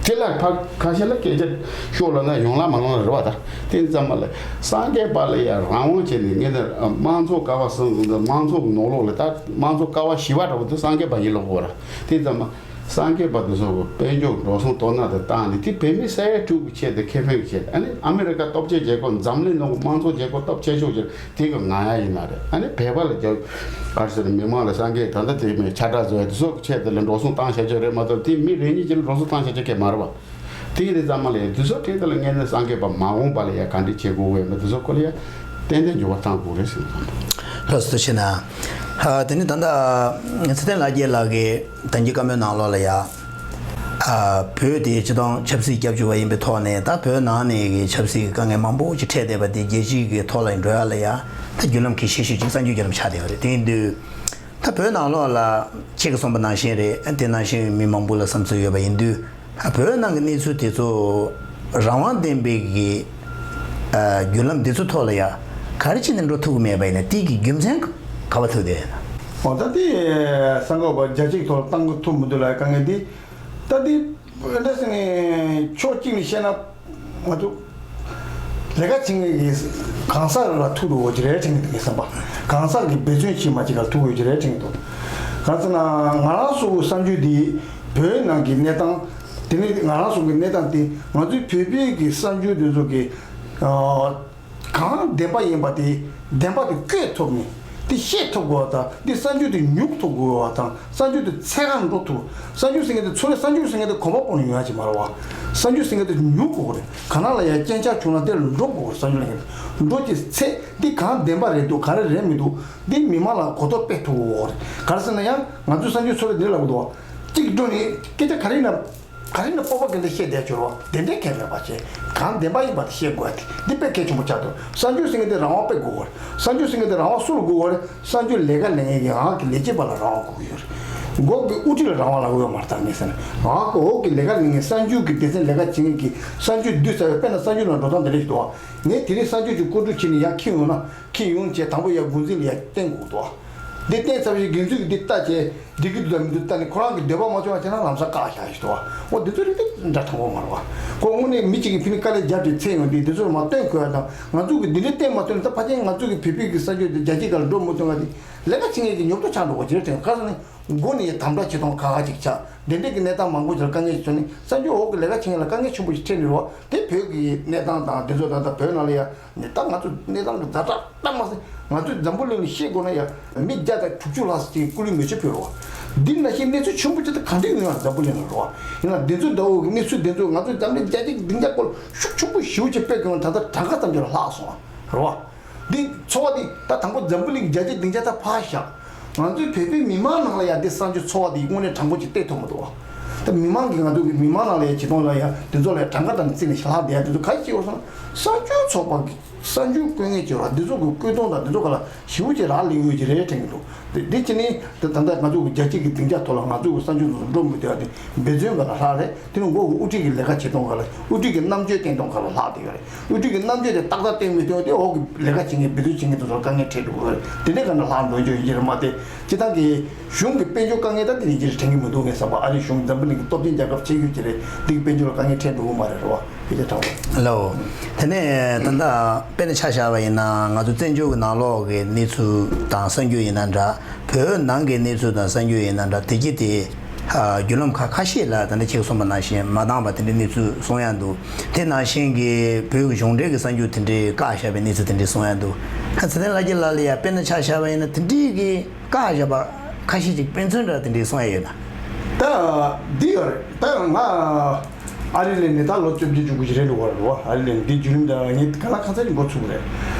དེ་ལ་ཕ་ཁ་ཤས་ལ་སྐད་ཆ་ཤོར་ལ་ན་ཡོང་ལ་མ་ལོང་ལ་རེད་བ། ད་དེ་ཙམ་པ་ལ་སངས་རྒྱས་པ་ལ་ཡ་རང་དབང་བྱས་ནས་ངས་ནི་དམངས་གཙོ་ཀ་བ་གསུམ་དམངས་གཙོ་གི་ནང་ལོགས་ལ་ད་དམངས་གཙོ་ཀ་བ་བཞི་པ་འདྲ་བོ་དེ་སངས་རྒྱས་པ་ཡིན་ལོག་གོ་ར། དེ་ཙམ་པ། སངས་རྒྱས་པ་དེ་ཚོ་གི་དཔལ་འབྱོར་འགྲོ་སོང་གཏོང་ན་དེ་བཏང་ནས་དེ་བོད་མི་ས་ཡ་དྲུག་གི་ཆེད་དུ་ཁེ་ཕན་གྱི་ཆེད་དུ། ཨ་ནི་ཨ་མི་རི་ཀ་སྟོབས་ཆེན་རྒྱལ་ཁབ། འཛམ་གླིང་ནང་གི་དམངས་གཙོ་རྒྱལ་ཁབ་སྟོབས་ཆེ་ཤོས་ཀྱི་དེ་གི་ང་ཡ་ཡིན་ན་རེད། ཨ་ནི་བོད་པ་ལ་རྒྱབ་ག་རེ་ཟེར་མི་མང་ལ་སངས་རྒྱས་ད་ལྟ་དེ་མི་ཁྱབ་བསྒྲགས་བཟོ་ཡ་དེ་ཚོ་གི་ཆེད་དུ་ལ་འགྲོ་སོང་བཏང་བྱ་ཆོག་རེད་མ་གཏོགས་དེ་མི་རེ་གཉིས་ཀྱི་ལ་འགྲོ་སོང་བཏང་བྱ་ཆོག་གི་མ་རེད་བ། དེ་ཡིན་དུས་ཙམ་པ་ལ་ཡ་དེ་ཚོ་ཁྲིད་དེ་ལ་ངས་ནི་སངས་རྒྱས་པ་མ་འོངས་པ་ལ་ཡ་ག་འདྲ་བྱེད་དགོས་བས་མི་དེ་ཚོ་སྐོར་ལ་ཡ་ཏན་ཏན་འགྱུར་བ་བཏང་དགོས་རེད་ཟེར་ནས་བསམ་འདུག་ལགས་སོ། ཐུགས་རྗེ་གནང་། ཨ། དེ་ནི་ད་ལྟ་ཚེ་བརྟན་ལྷ་རྒྱལ་ལགས་ཀྱིས་ད་གིན་བཀའ་མོལ་ནང་ལོགས་ལ་ཡ། ཨ། བོད་དེ་སྤྱི་བཏང་ཆབ་སྲིད་སྐྱབས་བཅོལ་བ་ཡིན་པའི་ཐོག་ནས་ད་བོད་ནང་ནས་ཀྱི་ཆབ་སྲིད་ཀྱི་དཀའ་ངལ་མང་པོ་ཅིག་འཕྲད་བསྡད་པ་དེ་རྒྱལ་སྤྱི་གི་ཐོག་ལ་འགྲོ་ཡ་ལ་ཡ་ད་བརྒྱུད་ལམ་གལ་ཆེ་ཤོས་ཅིག་གསར་འགྱུར་བརྒྱུད་ལམ་ཆགས་བསྡད་ཡོད་རེད། དེ་ཡིན་དུས་ད་བོད་ནང་ལོགས་ལ་ཁྱེད་ཀྱིས་གསུངས་པ་ནང་བཞིན་རེད། དེ་ནང་བཞིན་མི་མང་པོ་ལ་བསམ་ཚུལ་ཡོད་པ་ཡིན་དུས། བོད་ནང་གི་གནས་ཚུལ་དེ་ཚོ་རང་དབང་ལྡན་པའི་གི་ཨ་བརྒྱུད་ལམ་འདི་ཚོ་ཐོག་ལ་ཡ་ག་རེ་བྱས་ནས་འགྲོ་ཐུབ་ཀྱི་མེད་པ་ཡིན་ན་དེ་གི་རྒྱུ་མཚན་ག་པར་ཐུག་དེ། འོ་ད་དེ་གསར་འགོད་པ་རྒྱ་ཆེའི་ཐོག་ལ་བཏང་གི་ཐུབ་མི་འདུག་ལ། དཀའ་ངལ་འདི་ད་དེ་འདྲ་ཟེར་ནས་ཕྱོགས་གཅིག་ནས་བཤད་ན་ང་ཚོ་ལས་ཀ་བྱེད་མཁན་གི་གང་ཟག་ལ་ཐུག་འགྲོ་གི་རེད་དྲན་གི་འདུག་ངའི་བསམ་པ། གང་ཟག་གི་འབད་བརྩོན་བྱེད་མ་བྱེད་ག་ལ་ཐུག་གི་རེད་དྲན་གི་འདུག་གང་ཟེར་ན་ང་རང་ཚོ་གི་གསར་འགྱུར་འདི་བོད་ནང་གི་གནས་སྟངས། དེ་ནས་ང་རང་ཚོ་གི་གནས་སྟངས་དེ་ང་ཚོའི་བོད་པའི་གི་གསར་འགྱུར་དེ་ཚོ་གི་ཨ་གང་བདེན་པ་ཡིན་པ་དེ་བདེན་པ་དེ་བཀོད་ཐུབ་ནས་དེ་བཤད་ཐུབ་དགོས་པ་དང་། དེ་གསར་འགྱུར་དེ་ཉུག་ཐུབ་དགོས་པ་དང་། གསར་འགྱུར་དེ་ཚད་གང་འགྲོ་ཐུབ། གསར་འགྱུར་ཟེར་མཁན་དེ་ཚོ་རེ་གསར་འགྱུར་ཟེར་མཁན་དེ་གོམ་པ་སྤོ་ནས་ཡོང་ཡ་ཅིག་མ་རེད་བ། གསར་འགྱུར་ཟེར་མཁན་དེ་ཉུག་དགོས་རེད། གང་ན་ལ་ཡ་སྐྱོན་ཆ་བྱུང་ན་དེ་ལ་འགྲོ་དགོས་རེད། གསར་འགྱུར་ལ་འགྲོ་གི་ཚད་དེ་གང་བདེན་པ་རེད་འདུག་ག་རེ་རེད་མི་འདུག་འདི་མི་མང་ལ་གོ་རྟོགས་སྤེལ་ཐུབ་དགོས་རེད། ག་རེ་ཟེར་ན་ཡང་ང་ཚོའི་གསར་འགྱུར་ཚོ་རེ་འདི་ལ་འགྲོ་གཅིག་འགྲོ་ནས་སྐད་ཆ་ག་རེ་ཡིན་ན། ག་རེ་ནི་སྤོབས་པ་གི་ལས་བཤད་བསྡད་ཆོག་རོགས། དེ་འདྲའི་གལ་མེད་པ་བྱས། གང་བདེན་པ་ཡིན་པ་དེ་བཤད་དགོས་ཏེ། འདི་དཔེ་གལ་ཆེན་པོ་ཆགས་འདུག་གསར་འགྱུར་ཟེར་མཁན་དེ་རང་དབང་དཔེ་དགོས་པ་རེད། གསར་འགྱུར་ཟེར་མཁན་དེ་རང་དབང་སུ་ལ་དགོས་པ་རེད། གསར་འགྱུར་ལས་ཀ་ལས་མཁན་གྱི་འོག་གི་ལས་བྱེད་པ་ལ་རང་དབང་དགོས་ཀྱི་ཡོད་རེད། འོག་གི་དབུ་ཁྲིད་ལ་རང་དབང་ལ་དགོས་ཡོད་མ་རེད། ད་ངས་ཟེར་ན། འོག་གི་འོག་གི་ལས་ཀ་ལས་མཁན་གསར་འགྱུར་གྱི་སྡེ་ཚན་ལས་ཀ་བྱེད་མཁན་གྱི་གསར་འགྱུར་བསྡུས་ཚར་བའི། དཔེར་ན་གསར་འགྱུར་ནང་འགྲོ་སྟངས་དེ་འདྲ་ཞིག་འདུག་བ། ངས་དེ་རིང་གསར་འགྱུར་ཅིག་བཀོད་སྒྲིག་བྱས་ནས་ཡར་འཁྱེར་ཡོང་ན། འཁྱེར་ཡོང་བྱས་དང་པོ་ཡར་འགོ་འཛིན་ལ་ཡར་བསྟན་དགོས་འདུག་བ། འདི་བསྟན་ཚར་བའི་འགན་འཛིན་གྱིས་འདི་ལྟ་བྱས། འགྲིག་གི་འདུག་དང་མི་འདུག་ལྟ་ནས་ཁོ་རང་གི་འདོད་པ་མ་བྱུང་བ་བྱས་ན་ལམ་སང་བཀག་བཞག་ཞིག་འདུག་བ། འོ་འདི་ཚོ་རིགས་དེ་འདྲ་དྲང་པོ་མ་རེད་བ། ཁོ་དངོས་གནས་མི་གཅིག་གིས་ཕ་གི་དཀའ་ལས་རྒྱབ་བྱས་ཚད་ཡོང་དུས་འདི་ཚོར་མར་བསྟན་དགོས་ཡ་དང་། ང་ཚོ་གིས་འདི་འདྲའི་བསྟན་མ་ཐུབ་ན། ད་ཕལ་ཆེར་ང་ཚོ་གི་བོད་པའི་གི་གསར་འགྱུར་དེ་རྒྱལ་སྤྱིའི་སྒང་ལ་འགྲོ་མི་ཐུབ་པ་དེ། ལས་ཀ་བྱེད་མཁན་གྱི་ཉོབ་ཏོ་ཆགས་འགྲོ་བ་ཅིག་རེད་དྲན། ག་རེ་ཟེར་ན། མགོ་ནས་དམ་དྲག་བྱེད་སྟངས་ཁག་ཁག་ཅིག་ཆགས། འདི་འདྲའི་གི་གནས་སྟངས་མང་པོ་ཅིག་ལ་དཀའ་ངལ་ཞིག་བྱུང་ནས། གསར་འགྱུར་འོག་གི་ལས་ཀ་བྱེད་མཁན་ལ་དཀའ་ངལ་ཆེན་པོ་ཞིག་འཕྲད་ནས་རེད་བ། དེ་བོད་ཀྱི་གནས་སྟངས་དང་། དེ་ཚོ་ད་ལྟ་བོད་ནང་ལ་ཡ། ནས་ད་ང་ཚོ་གནས་སྟངས་ཀྱི་ཛ་དྲག་ལྟ་མ་ཟད། ང་ཚོས་འཛམ་བུ་གླིང་ལ་བཤད་དགོས་ན་ཡ། མི་བརྒྱ་དང་དྲུག་ཅུ་ལྷག་ཙམ་ཅིག་སྐུ་ལུས་མེ་མཆོད་ཕུལ་རེད་བ། འདི་ནང་བཞིན་གནས་ཚུལ་ཆེན་པོ་ཅིག་ད་ག་འདྲ་ཡོང་ཡ། འཛམ་བུ་གླིང་ལ་རེད་བ། ཡིན་ན་འདི་ཚོ་ལྟ་བུ་གི་གནས་ཚུལ་འདི་ཚོ་ང་ཚོ་འཛམ་གླིང་བརྒྱ་ཆ་བདུན་བརྒྱ་སྐོར་ཤུགས་ཆེན་པོ་ཞེ་པོ་ཅིག་སྤེལ་དགོས་ན། ད་ལྟ་གྲངས་ཀ་ཙམ་ཅིག་ལ་ལྷག་སོང་བ་རེད་བ། འདི་ཚོར་བ་འདི་ད་དང་པོ་འཛམ་བུ་གླིང་བརྒྱ་ཆ་བདུན་བརྒྱ་ད་ཕར་བཞག་ང་ཚོའི་བོད་པའི་མི་མང་ནང་ལ་ཡ་འདི་གསར་འགྱུར་ཚོར་བ་འདི་དངོས་གནས་དྲང་པོ་ཅིག་སྟེར་ཐུབ་མི་འདུག་བ། ད་མི་མང་གིས་ང་ཚོ་གི་མི་མང་ནང་ལ་ཡ་བྱེད་སྟངས་ལ་ཡ། འདི་ཚོ་ལ་ཡ་གྲངས་ཀ་དང་བརྩིས་ནས་ལྷག་བསྡད་ཡ། འདི་ཚོ་ག་རེ་བྱེད་དགོས་སོང་ན། གསར་འགྱུར་ཚོགས་པ་གི་གསར་འགྱུར་བཀོད་མཁན་ཅིག་ཡོད་ར། འདི་ཚོ་གི་བཀོད་སྟངས་དང་འདི་ཚོ་ག་ལ་ཞེ་པོ་ཅིག་རག་ལས་ཡོད་ཀྱི་རེད་དྲན་གྱི་འདུག་དེ་འདི་བྱས་ནས་ད་ད་ལྟ་ང་ཚོ་གི་རྒྱལ་སྤྱི་གི་སྡིངས་ཆ་ཐོག་ལ་ང་ཚོ་གི་གསར་འགྱུར་འདི་ཚོ་འགྲོ་མི་བདེ་བ་དེ་འབད་བརྩོན་ག་ལ་ལྷག་རེད། དེ་ནི་འོག་གི་དབུ་ཁྲིད་ཀྱི་ལས་ཀ་བྱེད་སྟངས་ག་ལ། དབུ་ཁྲིད་ཀྱི་རྣམ་དཔྱོད་བསྟན་སྟངས་ག་ལ་ལྷག་བསྡད་ཡོད་རེད། དབུ་ཁྲིད་ཀྱི་རྣམ་དཔྱོད་དེ་ཏག་ཏག་བསྟན་མི་ཐུབ་དེ། འོག་གི་ལས་ཀ་བྱེད་མཁན་བེད་སྤྱོད་བྱེད་མཁན་དེ་ཚོར་དཀའ་ངལ་འཕྲད་འགྲོ་གི་རེད། དེ་འདྲའི་སྒང་ལ་ལྷག་འགྲོ་རྒྱུ་ཡིན་གྱི་རེད་མ་གཏོགས། སྤྱིར་བཏང་གི་གཞུང་གི་དཔལ་འབྱོར་དཀའ་ངལ་ད་དེ་ཡིན་གྱི་རེད་དྲན་གྱི་མི་འདུག་ངས་བསམ་པ། ཨ་རིའི་གཞུང་འཛམ་བུ་གླིང་གི་སྟོབས་ཆེན་རྒྱལ་ཁབ་ཆགས་ཡོད་ཀྱི་རེད། འདི་གི་དཔལ་འབྱོར་ལ་དཀའ་ངལ་འཕྲད་འགྲོ་གི་མ་རེད། རེད་བ། སྐད་ཆ་དྲང་པོ། ལའོ། དེ་ནས་ད་ལྟ་དཔེར་ན་ཆ་བཞག་པ་ཡིན་ན། ང་ཚོ་བཙན་བྱོལ་གྱི་ནང་ལོགས་ཀྱི་གནས་ཚུལ་དང་གསར་འགྱུར་ཡིན་ན་འདྲ། བོད་ནང་གི་གནས་ཚུལ་དང་གསར་འགྱུར་ཡིན་ན་འདྲ། དེ་གྱི་དེ་ཨ་བརྒྱུད་ལམ་ཁག་ཁ་ཤས་ལ་ད་ལྟ་ཁྱེད་གསུངས་པ་ནང་བཞིན་མ་འདང་བ་དེ་འདྲའི་གནས་ཚུལ་གསུང་ཡ་འདུག་དེ་ནང་བཞིན་གྱི་བོད་ཀྱི་གཞུང་འབྲེལ་གྱི་གསར་འགྱུར་དེ་འདྲའི་བཀག་བཞག་པའི་གནས་ཚུལ་དེ་འདྲའི་གསུང་ཡ་འདུག་ཨ་ཚེ་བརྟན་ལྷ་རྒྱལ་ལགས་ལ་ཡ་དཔེར་ན་ཆ་བཞག་པ་ཡིན་ན། དེ་འདྲའི་གི་བཀག་བཞག་པ་ཁ་ཤས་ཅིག་དཔེ་མཚོན་འདྲ་དེ་འདྲའི་གསུང་ཡ་ཡོད་ན། ད་འདི་ཡོད་རེད། ད་ང་ཨ་རི་ལ་ནི་ད་ལོ་བཅོ་བརྒྱད་བཅུ་དགུ་ཞིག་རེད་འགྲོ་བ་རེད་བ། ཨ་རི་ལ་ནི་འདི་བརྒྱུད་རིམ་ད་ངས་ག་ལ་གང་ཚ་ཅིག་འགོ་ཚུགས་རེད།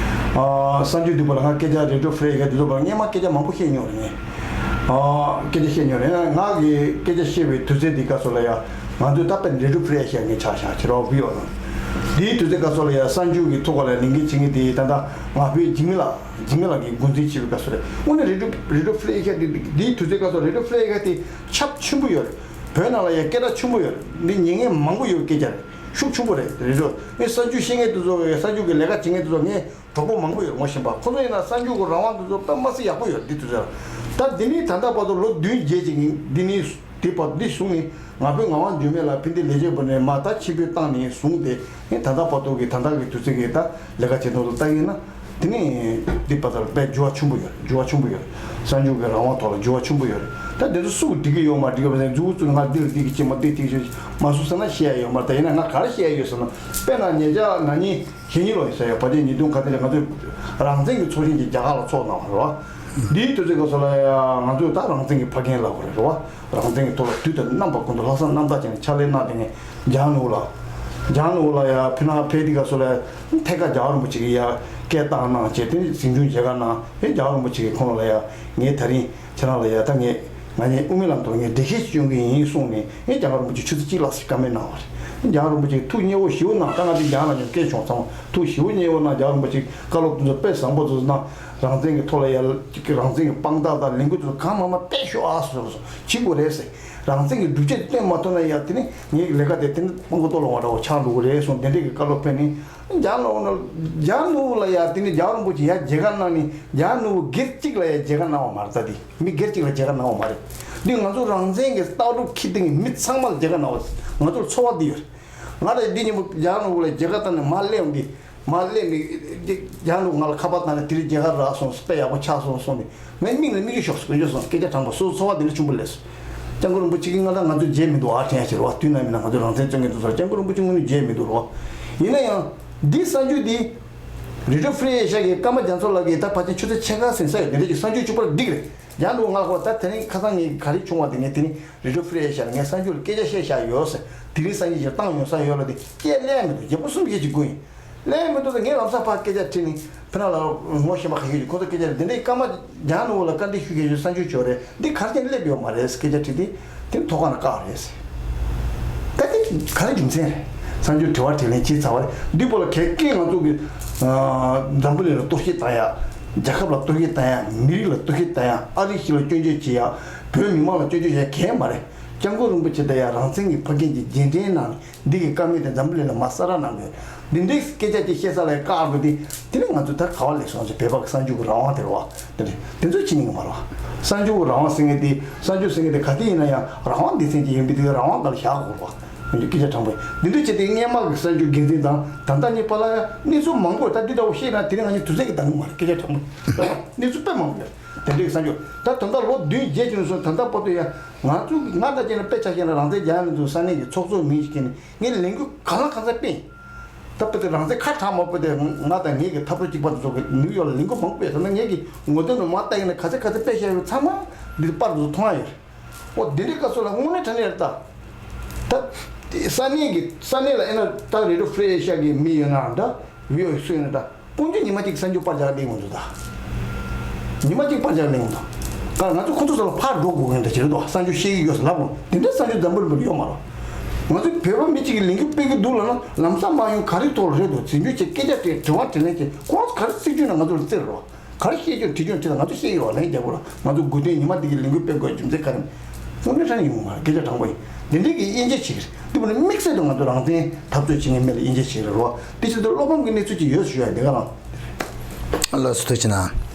ཨ་གསར་འགྱུར་འདི་པ་ལ་ང་སྐད་ཆ་རེ་ཌི་ཡོ་ཧྥི་རི་ཨེ་ཤི་ཡ་འདི་ཚོ་པ་ལ་སྔས་མ་སྐད་ཆ་མང་པོ་བཤད་མྱོང་རེད། ངས་ཨ་སྐད་ཆ་བཤད་མྱོང་རེད། ང་གི་སྐད་ཆ་བཤད་པའི་དུས་ཚོད་འདི་སྐབས་སུ་ལ་ཡ། ང་ཚོས་ད་དཔེར་ན་རེ་ཌི་ཡོ་ཧྥི་རི་ཨེ་ཤི་ཡ་ངས་ཆ་བཞག་ཕྱི་རོགས་བི་ཨོ་ནང་། འདིའི་དུས་ཚོད་སྐབས་སུ་ལ་ཡ་གསར་འགྱུར་གྱི་ཐོག་ལ་ལས་འགན་བྱེད་མཁན་དེ་ད་ལྟ་ང་ཕོད་འཇིགས་མེད་ལགས། འཇིགས་མེད་ལགས་ཀྱིས་འགོ་འཛིན་བྱེད་པའི་སྐབས་སུ་རེད། དངོས་གནས་རེ་ཌི་ཡོ་རེ་ཌི་ཡོ་ཧྥི་རི་ཨེ་ཤི་ཡ་དེ། འདིའི་དུས་ཚོད་སྐབས་སུ་རེ་ཌི་ཡོ་ཧྥི་རི་ཨེ་ཤི་ཡ་དེ་ཁྱབ་ཆེན་པོ་ཡོད་རེད། བོད་ནང་ལ་ཡ་སྐད་གྲགས་ཆེན་པོ་ཡོད་རེད། འདི་ཉན་མཁན་མང་པོ་ཡོད་སྐད་ཆ་རེད། ཤུགས་ཆེན་པོ་རེད། རེ་ཌི་ཡོ་ངས་གསར་འགྱུར་བཤད་མཁན་དེ་ཚོ། གསར་འགྱུར་གྱི་ལས་ཀ་བྱེད་མཁན་དེ་ཚོ་ངས་གྲོགས་པོ་མང་པོ་ཡོད། ངོ་ཤེས་པ་ཁོ་ཚོ་ཡིན་ན་གསར་འགྱུར་གྱི་རང་དབང་དེ་ཚོ་དཔེ་མ་སྲིད་ཡག་པོ་ཡོད། འདི་དུས་ཚོད་ལ། ད་འདི་ནས་ད་ལྟ་བར་དུ་ལོ་བདུན་བརྒྱད་ཅིག་ཡིན། འདི་ནས་འདི་བར་འདི་བཟུང་ནས་ང་ཕོད་ངག་དབང་འགྱུར་མེད་ལགས་ཕན་བདེ་ལས་བྱེད་པ་ནས་མར་ད་ཆེད་ཕེབས་བཏང་ནས་བཟུང་སྟེ། ངས་ད་ལྟ་བར་དུ་གི་ད་ལྟ་གི་དུས་ཚོད་ཀྱི་ད་ལས་ཀ་བྱེད་སྟངས་ལ་ལྟ་ཡིན་ན། དེ་ནས་འདི་བར་དུ་དཔེ་འགྱུར་བ་ཆེན་པོ་ཡོད། འགྱུར་བ་ཆེན་པོ་ཡོད། གསར་འགྱུར་གྱི་རང་དབང་ཐོག་ལ་འགྱུར་བ་ཆེན་པོ་ཡོད་རེད། ད་དེ་ཚོ་སུ་འགྲིག་གི་ཡོད་མ་འགྲིག་གི་ཡོད་པ་ཟེར། མཛུབ་བཙུགས་ང་འདིར་འགྲིག་གི་ཅི་མ་འདིར་འགྲིག་ཅི་མ་སུ་ཟེར་ན་བཤད་ཡ་ཡོད་མ་རེད། ད་ཡིན་ན་ང་ག་རེ་བཤད་ཡ་ཡོད་ཟེར་ན། དཔེར་ན་ཉེ་ཆར་ན་ནིང་གཞེས་ནིང་ལོ་ཡིན་ས་ཡོད། བར་ཆད་ཉིས་སྟོང་ག་དེ་ལ་ང་ཚོས་རང་བཙན་གྱི་ཚོགས་ཆེན་ཅིག་རྒྱ་གར་ལ་ཚོགས་གནང་བ་རེད་བ། འདིའི་དུས་ཚོད་སྐབས་སུ་ལ་ཡ་ང་ཚོས་ད་རང་བཙན་གྱི་ཕ་རྒན་ལབ་དགོས་རེད་བ། རང་བཙན་གྱི་ཐོག་ལ་དུས་དང་རྣམ་པ་ཀུན་ཏུ་ལྷག་བསམ་རྣམ་དག་བྱས་ནས་ཕྱག་ལས་གནང་བསྡད་མཁན་འཇང་ནོར་བུ་ལགས། འཇང་ནོར་བུ་ལགས་ཡ་ཕི་ན་ཕེབས་དུས་སྐབས་སུ་ལ་ཐད་ཀར་རྒྱལ་བ་རིན་པོ་ཆེ་གིས་ཡ་སྐད་བཏང་གནང་བྱས། དེ་ནས་གཟིམ་ཆུང་མཇལ་ཁ་གནང་། ཡ་རྒྱལ་བ་རིན་པོ་ཆེ་གིས་ཁོང་ལ་ཡ་ངས་ད་རིང་ཁྱེད་རང་ལ་ཡ་ད་ངས་ང་གཉིས་དབུ་མའི་ལམ་ཐོག་ངས་འགྲེལ་བཤད་ཅིག་སྐྱོན་གྱི་ཡིན་གསུངས་ནས། ཡ་རྒྱལ་བ་རིན་པོ་ཆེ་ཆུ་ཚོད་གཅིག་ལྷག་ཙམ་བཀའ་མོལ་གནང་བ་རེད། རྒྱལ་བ་རིན་པོ་ཆེ་ཐུགས་མཉེས་པོ་ཞེ་པོ་གནང་། ད་ང་ཚོ་རྒྱ་ནག་ལ་ཡང་སྐད་བྱུང་ཙང་ཐུགས་ཞེ་པོ་མཉེས་པོ་གནང་། རྒྱལ་བ་རིན་པོ་ཆེ་བཀའ་སློབ་དེ་ཚོ་དཔེ་བཟང་པོ་ཚོ་གནང་། རང་བཙན་གྱི་ཐོག་ལ་ཡ་རང་བཙན་གྱི་དཔང་རྟགས་དང་ལས་འགུལ་དེ་ཚོ་གང་མང་མང་སྤེལ་ཤོག་ཨ་ཟེར་བྱེད་དགོས་རེད་ཟེར། རང་བཙན་གྱི་སྒྲུབ་བྱེད་དེ་སྟོན་མ་ཐུབ་ན་ཡ་དེ་ནི་ངའི་ལས་ཀ་དེ་དེ་ནི་དཔང་པོ་ལྟོ་ལོང་བ་འདྲ་བོ་ཆགས་འགྲོ་གི་རེད་གསུངས། དེ་འདྲའི་གི་བཀའ་སློབ་ཕེབས་ནས། རྒྱ་ནག་ནང་རྒྱ་ནག་ལ་ཡ་དེ་ནི་རྒྱལ་བ་རིན་པོ་ཆེ་ཡ་མཇལ་ཁ་གནང་ནས། རྒྱ་ནག་སྒེར་གཅིག་ལ་ཡ་མཇལ་ཁ་གནང་བ་མ་རེད། ད་དེ་མི་སྒེར་གཅིག་ལ་མཇལ་ཁ་གནང་བ་མ་རེད། འདི་ང་ཚོ་རང་བཙན་གྱི་ལྟ་གྲུབ་འཁྱེར་བསྡད་མཁན་མི་ཚང་མ་ལ་མཇལ་ཁ་གནང་བ། ང་ཚོར་ཚོར་བ་འདི་ཡོད་རེད། ང་རང་འདི་ཉིན་མོ་རྒྱ་ནག་ལ་མཇལ་ཁ་བཏང་ནས་མར་སླེབས་འདི། མར་སླེབས་ནས་རྒྱ་ནག་ང་ལ་ཁ་པར་བཏང་ནས། དེ་རིང་མཇལ་ཁ་རག་སོང་། དཔེ་ཡག་པོ་ཆགས་སོང་གསུངས་ནས། ངའི་མིག་ལ་མིག་ཆུ་ཤོར་སོང་། དཀོན་མཆོག་གསུམ། སྐད་ཆ་དྲང་པོ་སོ་སོ་ཚོར་བ་འདི་ལས་ཆེན་པོ་ལས་སོང་། སྐྱབས་མགོན་རིན་པོ་ཆེ་གིས་ང་དང་ང་ཚོ་མཇལ་མི་འདུག་ཨ་དྲན་ཡ་ཞིག་རེད་བ། དུས་ནམ་ཡིན་ན་ང་ཚོ་རང་བཙན་རྩོད་མཁན་དེ་ཚོར་སྐྱབས་མགོན་རིན་པོ་ཆེ་དངོས་གནས་མཇལ་མི་འདུག་རེད་བ། ཡིན་ན་ཡང་འདི་གསར་འགྱུར་འདི་རེ་ཌི་ཡོ་ཧྥི་རི་ཨེ་ཤ་ཡའི་ཀརྨ་རྒྱ་མཚོ་ལགས་ཀྱིས་ད་ཕལ་ཆེར་ཆུ་ཚོད་ཕྱེད་ཀ་ཟིན་ས་ཡོད། དེ་འདྲ་ཅིག་གསར་འགྱུར་གཅིག་པར་འགྲིག་རེད། རྒྱ་ནག་ང་ལ་ཁོ་ད་དེ་རིང་ཁ་སང་ངས་ག་རེ་བྱུང་བ་དེ། ངས་དེ་རིང་རེ་ཌི་ཡོ་ཧྥི་རི་ཨེ་ཤ་ལ་ངས་གསར་འགྱུར་ལ་སྐད་ཆ་བཤད་བཞག་ཡོད་ཟེར། དེ་རིང་གསར་འགྱུར་ཞིག་བཏང་ཡོང་ས་ཡོད་ལ། དེ་སྐད་ལན་མི་འདུག་བརྒྱ་པོ་གསུམ་བརྒྱད་ཅིག་བསྐུར་ཡིན། ལན་མི་འདུག་ད་ངས་ལམ་སང་ཕར་སྐད་ཆ་དྲིས་ནས། ཕི་ན་ལ་ངོ་ཤེས་པ་ཁ་ཤས་ཀྱིས་ཁོ་ཚོ་སྐད་ཆ་རེད། འདི་འདྲའི་ཀརྨ་རྒྱ་ནག་ལ་བཀའ་འདྲི་ཞུ་མཁན་ཡོད། གསར་འགྱུར་ཅིག་ཡོད་རེད། འདི་ག་རེ་བྱས་ནས་སླེབས་ཡོད་མ་རེད་ཟེར་སྐད་ཆ་དྲིས་ཏེ། དེ་ཐོག་ཁ་ནས་བཀག་རེད་ཟེར། ད་ ག་རེ་རྒྱུ་མཚན་རེད། གསར་འགྱུར་དྲི་བ་དྲིས་ལན་བྱས་ཚར་བ་རེད། འདི་པོ་ལ་གལ་ཏེ་ང་ཚོ་གི་འཛམ་བུ་གླིང་ལ་གཏོར་བཤིག་བཏང་ཡ། རྒྱལ་ཁབ་ལ་གཏོར་བཤིག་བཏང་ཡ། མི་རིགས་ལ་གཏོར་བཤིག་བཏང་ཡ། ཨ་རི་ཞིག་ལ་སྐྱོན་བརྗོད་བྱེད་ཡ། བོད་མི་མང་ལ་སྐྱོན་བརྗོད་བྱེད་ཡ་གལ་མ་རེད། སྐྱབས་མགོན་རིན་པོ་ཆེ་དང་ཡ་རང་བཙན་གྱི་ཕ་རྒན་གྱི་རྗེས་དྲན་ནང་འདི་གི་བཀའ་མོལ་དེ་འཛམ་བུ་གླིང་ལ་མ་གསལ་བསྒྲགས་གནང་དགོས། འདི་འདྲའི་སྐད་ཆ་ཅིག་བཤད་ས་ལ་བཀག་དགོས་དེ། དེ་ནི་ང་ཚོ་ད་ག་བ་ལེགས་སོང་ཅིག་བོད་པ་གི་གསར་འགྱུར་གྱི་རང་དབང་དེ་རེད་བ། དེ་རེད། དེ་ཚོ་ཅི་ནི་ཡོད་མ་རེད་བ། གསར་འགྱུར་གྱི་རང་དབང་ཟེར་མཁན་དེ། གསར་འགྱུར་ཟེར་མཁན་དེ་ག་དུས་ཡིན་ན་ཡང་རང་དབང་སྡེ་ཚན་ཅིག་ཡིན་པའི་དུས་རང་དབང་སྒང་ལ་བཞག་དགོས་རེད་བ། ང་ཚོ་སྐད་ཆ་དྲང་པོ་ཡིན། འདི་འདྲ་བྱས་ཏེ་སྔས་མ་གི་གསར་འགྱུར་འགན་འཛིན་དང་ད་ལྟ་ནི་པཱ་ལགས་ཡ་གནས་ཚུལ་མང་པོ་ད་འདི་འདྲ་བོ་བཤད་ན་དེ་རིང་ང་ཚོ་དུས་ཚོད་ཀྱི་འདང་གི་མ་རེད། སྐད་ཆ་དྲང་པོ་ཡིན། གནས་ཚུལ་དཔེ་མང་པོ་ཡོད། དེ་འདྲའི་གསར་འགྱུར་ད་ད་ལྟ་ལོ་བདུན་བརྒྱད་ཅིག་ནས་བཟུང་ད་ལྟ་བར་དུ་ཡ་ང་ཚོ་གི་ང་ད་ཅན་ལ་དཔེ་ཆ་བཤད་ན་རང་བཙན་རྒྱ་ནས་འདུག་ས་གནས་ཀྱི་ཚོགས་གཙོ་མིང་ཞིག་ཁྱེར་ནས་ངས་ལས་འགུལ་གང་ལ་གང་འཚམ་སྤེལ། ད་དཔེ་དེ་རང་བཙན་ཁ་གྲག་མ་དཔེ་དེ་ང་དང་ངེད་ཀྱི་འཐབ་རྩོད་གཅིག་པ་དེ་ཚོ་གི་ནིའུ་ཡོག་ལ་ལས་འགུལ་མང་པོ་སྤེལ་ཐུབ་ན། ངེད་ཀྱི་ངོ་དེབ་ནང་མར་ལྟ་ཡིན་ན་ག་ཚད་ག་ཚད་སྤེལ་བཞག་ཡོད་ཚང་མ་འདི་པར་དེ་ཚོ་མཐོང་ཡ་ཡོད་རེད། ཨོ་དེ་འདྲའི་སྐབས་སུ་ལ་དངོས་གནས་དྲང་གནས་རེད་ད། ད་ས་གནས་ཀྱི་ས་གནས་ལ་ཨེ་ན་ད་རེ་ཌི་ཡོ་ཧྥི་རི་ཨེ་ཤ་གི་མི་ཡོད་ན་འདྲ། བི་ཨོ་ཨེ་སུ་ཡོད་ན་འདྲ། དཀོན་མཆོག་ཉི་མ་གཅིག་གསར་འགྱུར་པར་རྒྱག་གླེང་མི་འདུག་ད། ཉི་མ་གཅིག་པར་རྒྱག་གླེང་མི་འདུག་ག་ང་ཚོ་ཁོ་ཚོ་ཚོ་ལ་ཕར་འགྲོ་དགོས་མཁན་དེ་བྱེད་འདུག་གསར་འགྱུར་བཤད་ཀྱི་ཡོད་ཟེར་ལབ་རུང་དེ་འདྲའི་གསར་འགྱུར་འཛམ་བུ་གླིང་པར་ཡོད་མ་རེད། ང་ཚོའི་བོད་པ་མི་གཅིག་གིས་ལས་འགུལ་སྤེལ་གྱི་འདུག་ལབ་ན་ལམ་སང་མ་ཡོང་ག་རེ་ཐོག་ལ་རེད་འདུག་འཛིན་སྐྱོང་བྱེད། སྐད་ཆ་དྲིས། དྲི་བ་དྲིས་ལན་བྱེད། ཁོང་ཚོ་ག་རེ་སྲིད་ཇུས་ན་ང་ཚོ་ལ་བརྩི་རོགས། ག་རེ་བཤད་རྒྱུ་དྲི་རྒྱུ་དྲི་ལ་ང་ཚོ་བཤད་ཡོད་ལན་རྒྱག་དགོས་ལ། ང་ཚོ་དགུ་སྟོན་ཉི་མ་འདི་གི་ལས་འགུལ་སྤེལ་དགོས་རྒྱུ་མཚན་ག་རེ། དངོས་གནས་དྲང་ཡོང་མ་རེད། སྐད་ཆ་དྲང་པོ་ཡིན། འདི་འདྲའི་གི་དབྱེ་འབྱེད་བྱེད་ཀྱི་རེད། འདི་མོ་ནི་དམིགས་བསལ་དུ་ང་ཚོ་རང་བཙན་འཐབ་རྩོད་བྱེད་མཁན་མི་ལ་དབྱེ་འབྱེད་བྱེད་ཀྱི་རེད་རོ། དེ་བྱེད་དུས་བློ་ཕམ་གྱི་གནས་ཚུལ་ཅིག་ཡོད་ཞུ་ཡ་འདི་ག་རང་། ལགས་སོ་ཐུགས་རྗེ་གནང་།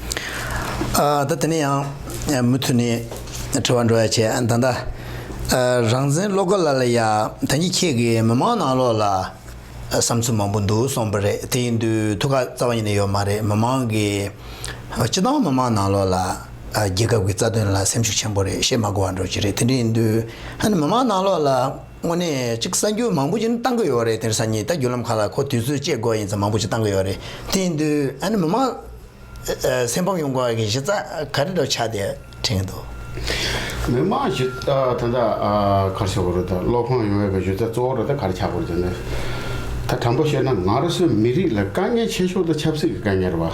ཨ་ད་དེ་ནས་ཡང་མུ་མཐུད་ནས་དྲི་བ་འགྲོ་ཡ་བྱས། ད་ལྟ་རང་བཙན་བློ་དགའ་ལགས་ལ་ཡ་ད་གིན་ཁྱེད་ཀྱིས་མི་མང་ནང་ལོགས་ལ་བསམ་ཚུལ་མང་པོ་འདུག་གསུངས་པ་རེད། དེ་ཡིན་དུས་ཐུགས་ཁག་རྩ་བ་ཉིད་ནས་ཡོད་མ་རེད། མི་མང་གིས་སྤྱི་བཏང་མི་མང་ནང་ལོགས་ལ་རྒྱལ་ཁབ་ཀྱི་རྩ་དོན་ལ་སེམས་ཤུགས་ཆེན་པོ་རེད། བཤད་མ་དགོས་པ་འདྲ་ཅིག་རེད། དེ་འདྲ་ཡིན་དུས་ཨ་ནི་མི་མང་ནང་ལོགས་ལ་དངོས་གནས་ཅིག་གསར་འགྱུར་མང་པོ་ཅིག་བཏང་གི་ཡོད་རེད། དེང་སང་ཉིན་ད་བརྒྱུད་ལམ་ཁག་ལ་ཁོ་དུས་ཚོད་བཅད་དགོས་ཡིན་ཙང་མང་པོ་ཅིག་བཏང་གི་ཡོད་རེད། དེ་ཡིན་དུས་ཨ་ནི་མི་མང་སེམས་ཕམ་ཡོང་དགོས་པའི་གཞི་རྩ་ག་རེ་འདྲ་ཆགས་བསྡད་དྲན་གྱི་འདུག་མི་མང་ཞིག་ད་ད་ལྟ་ག་རེ་ཟེར་དགོས་རེད། ད་བློ་ཕམ་ཡོང་བའི་གཞི་རྩ་གཙོ་བོ་རེད། ད་ག་རེ་ཆགས་དགོས་རེད་ཟེར་ན། ད་དྲང་པོ་བཤད་ན་ང་རང་ཚོའི་མི་རིགས་ལ་དཀའ་ངལ་ཆེ་ཤོས་དེ་ཆབ་སྲིད་ཀྱི་དཀའ་ངལ་རེད་བ།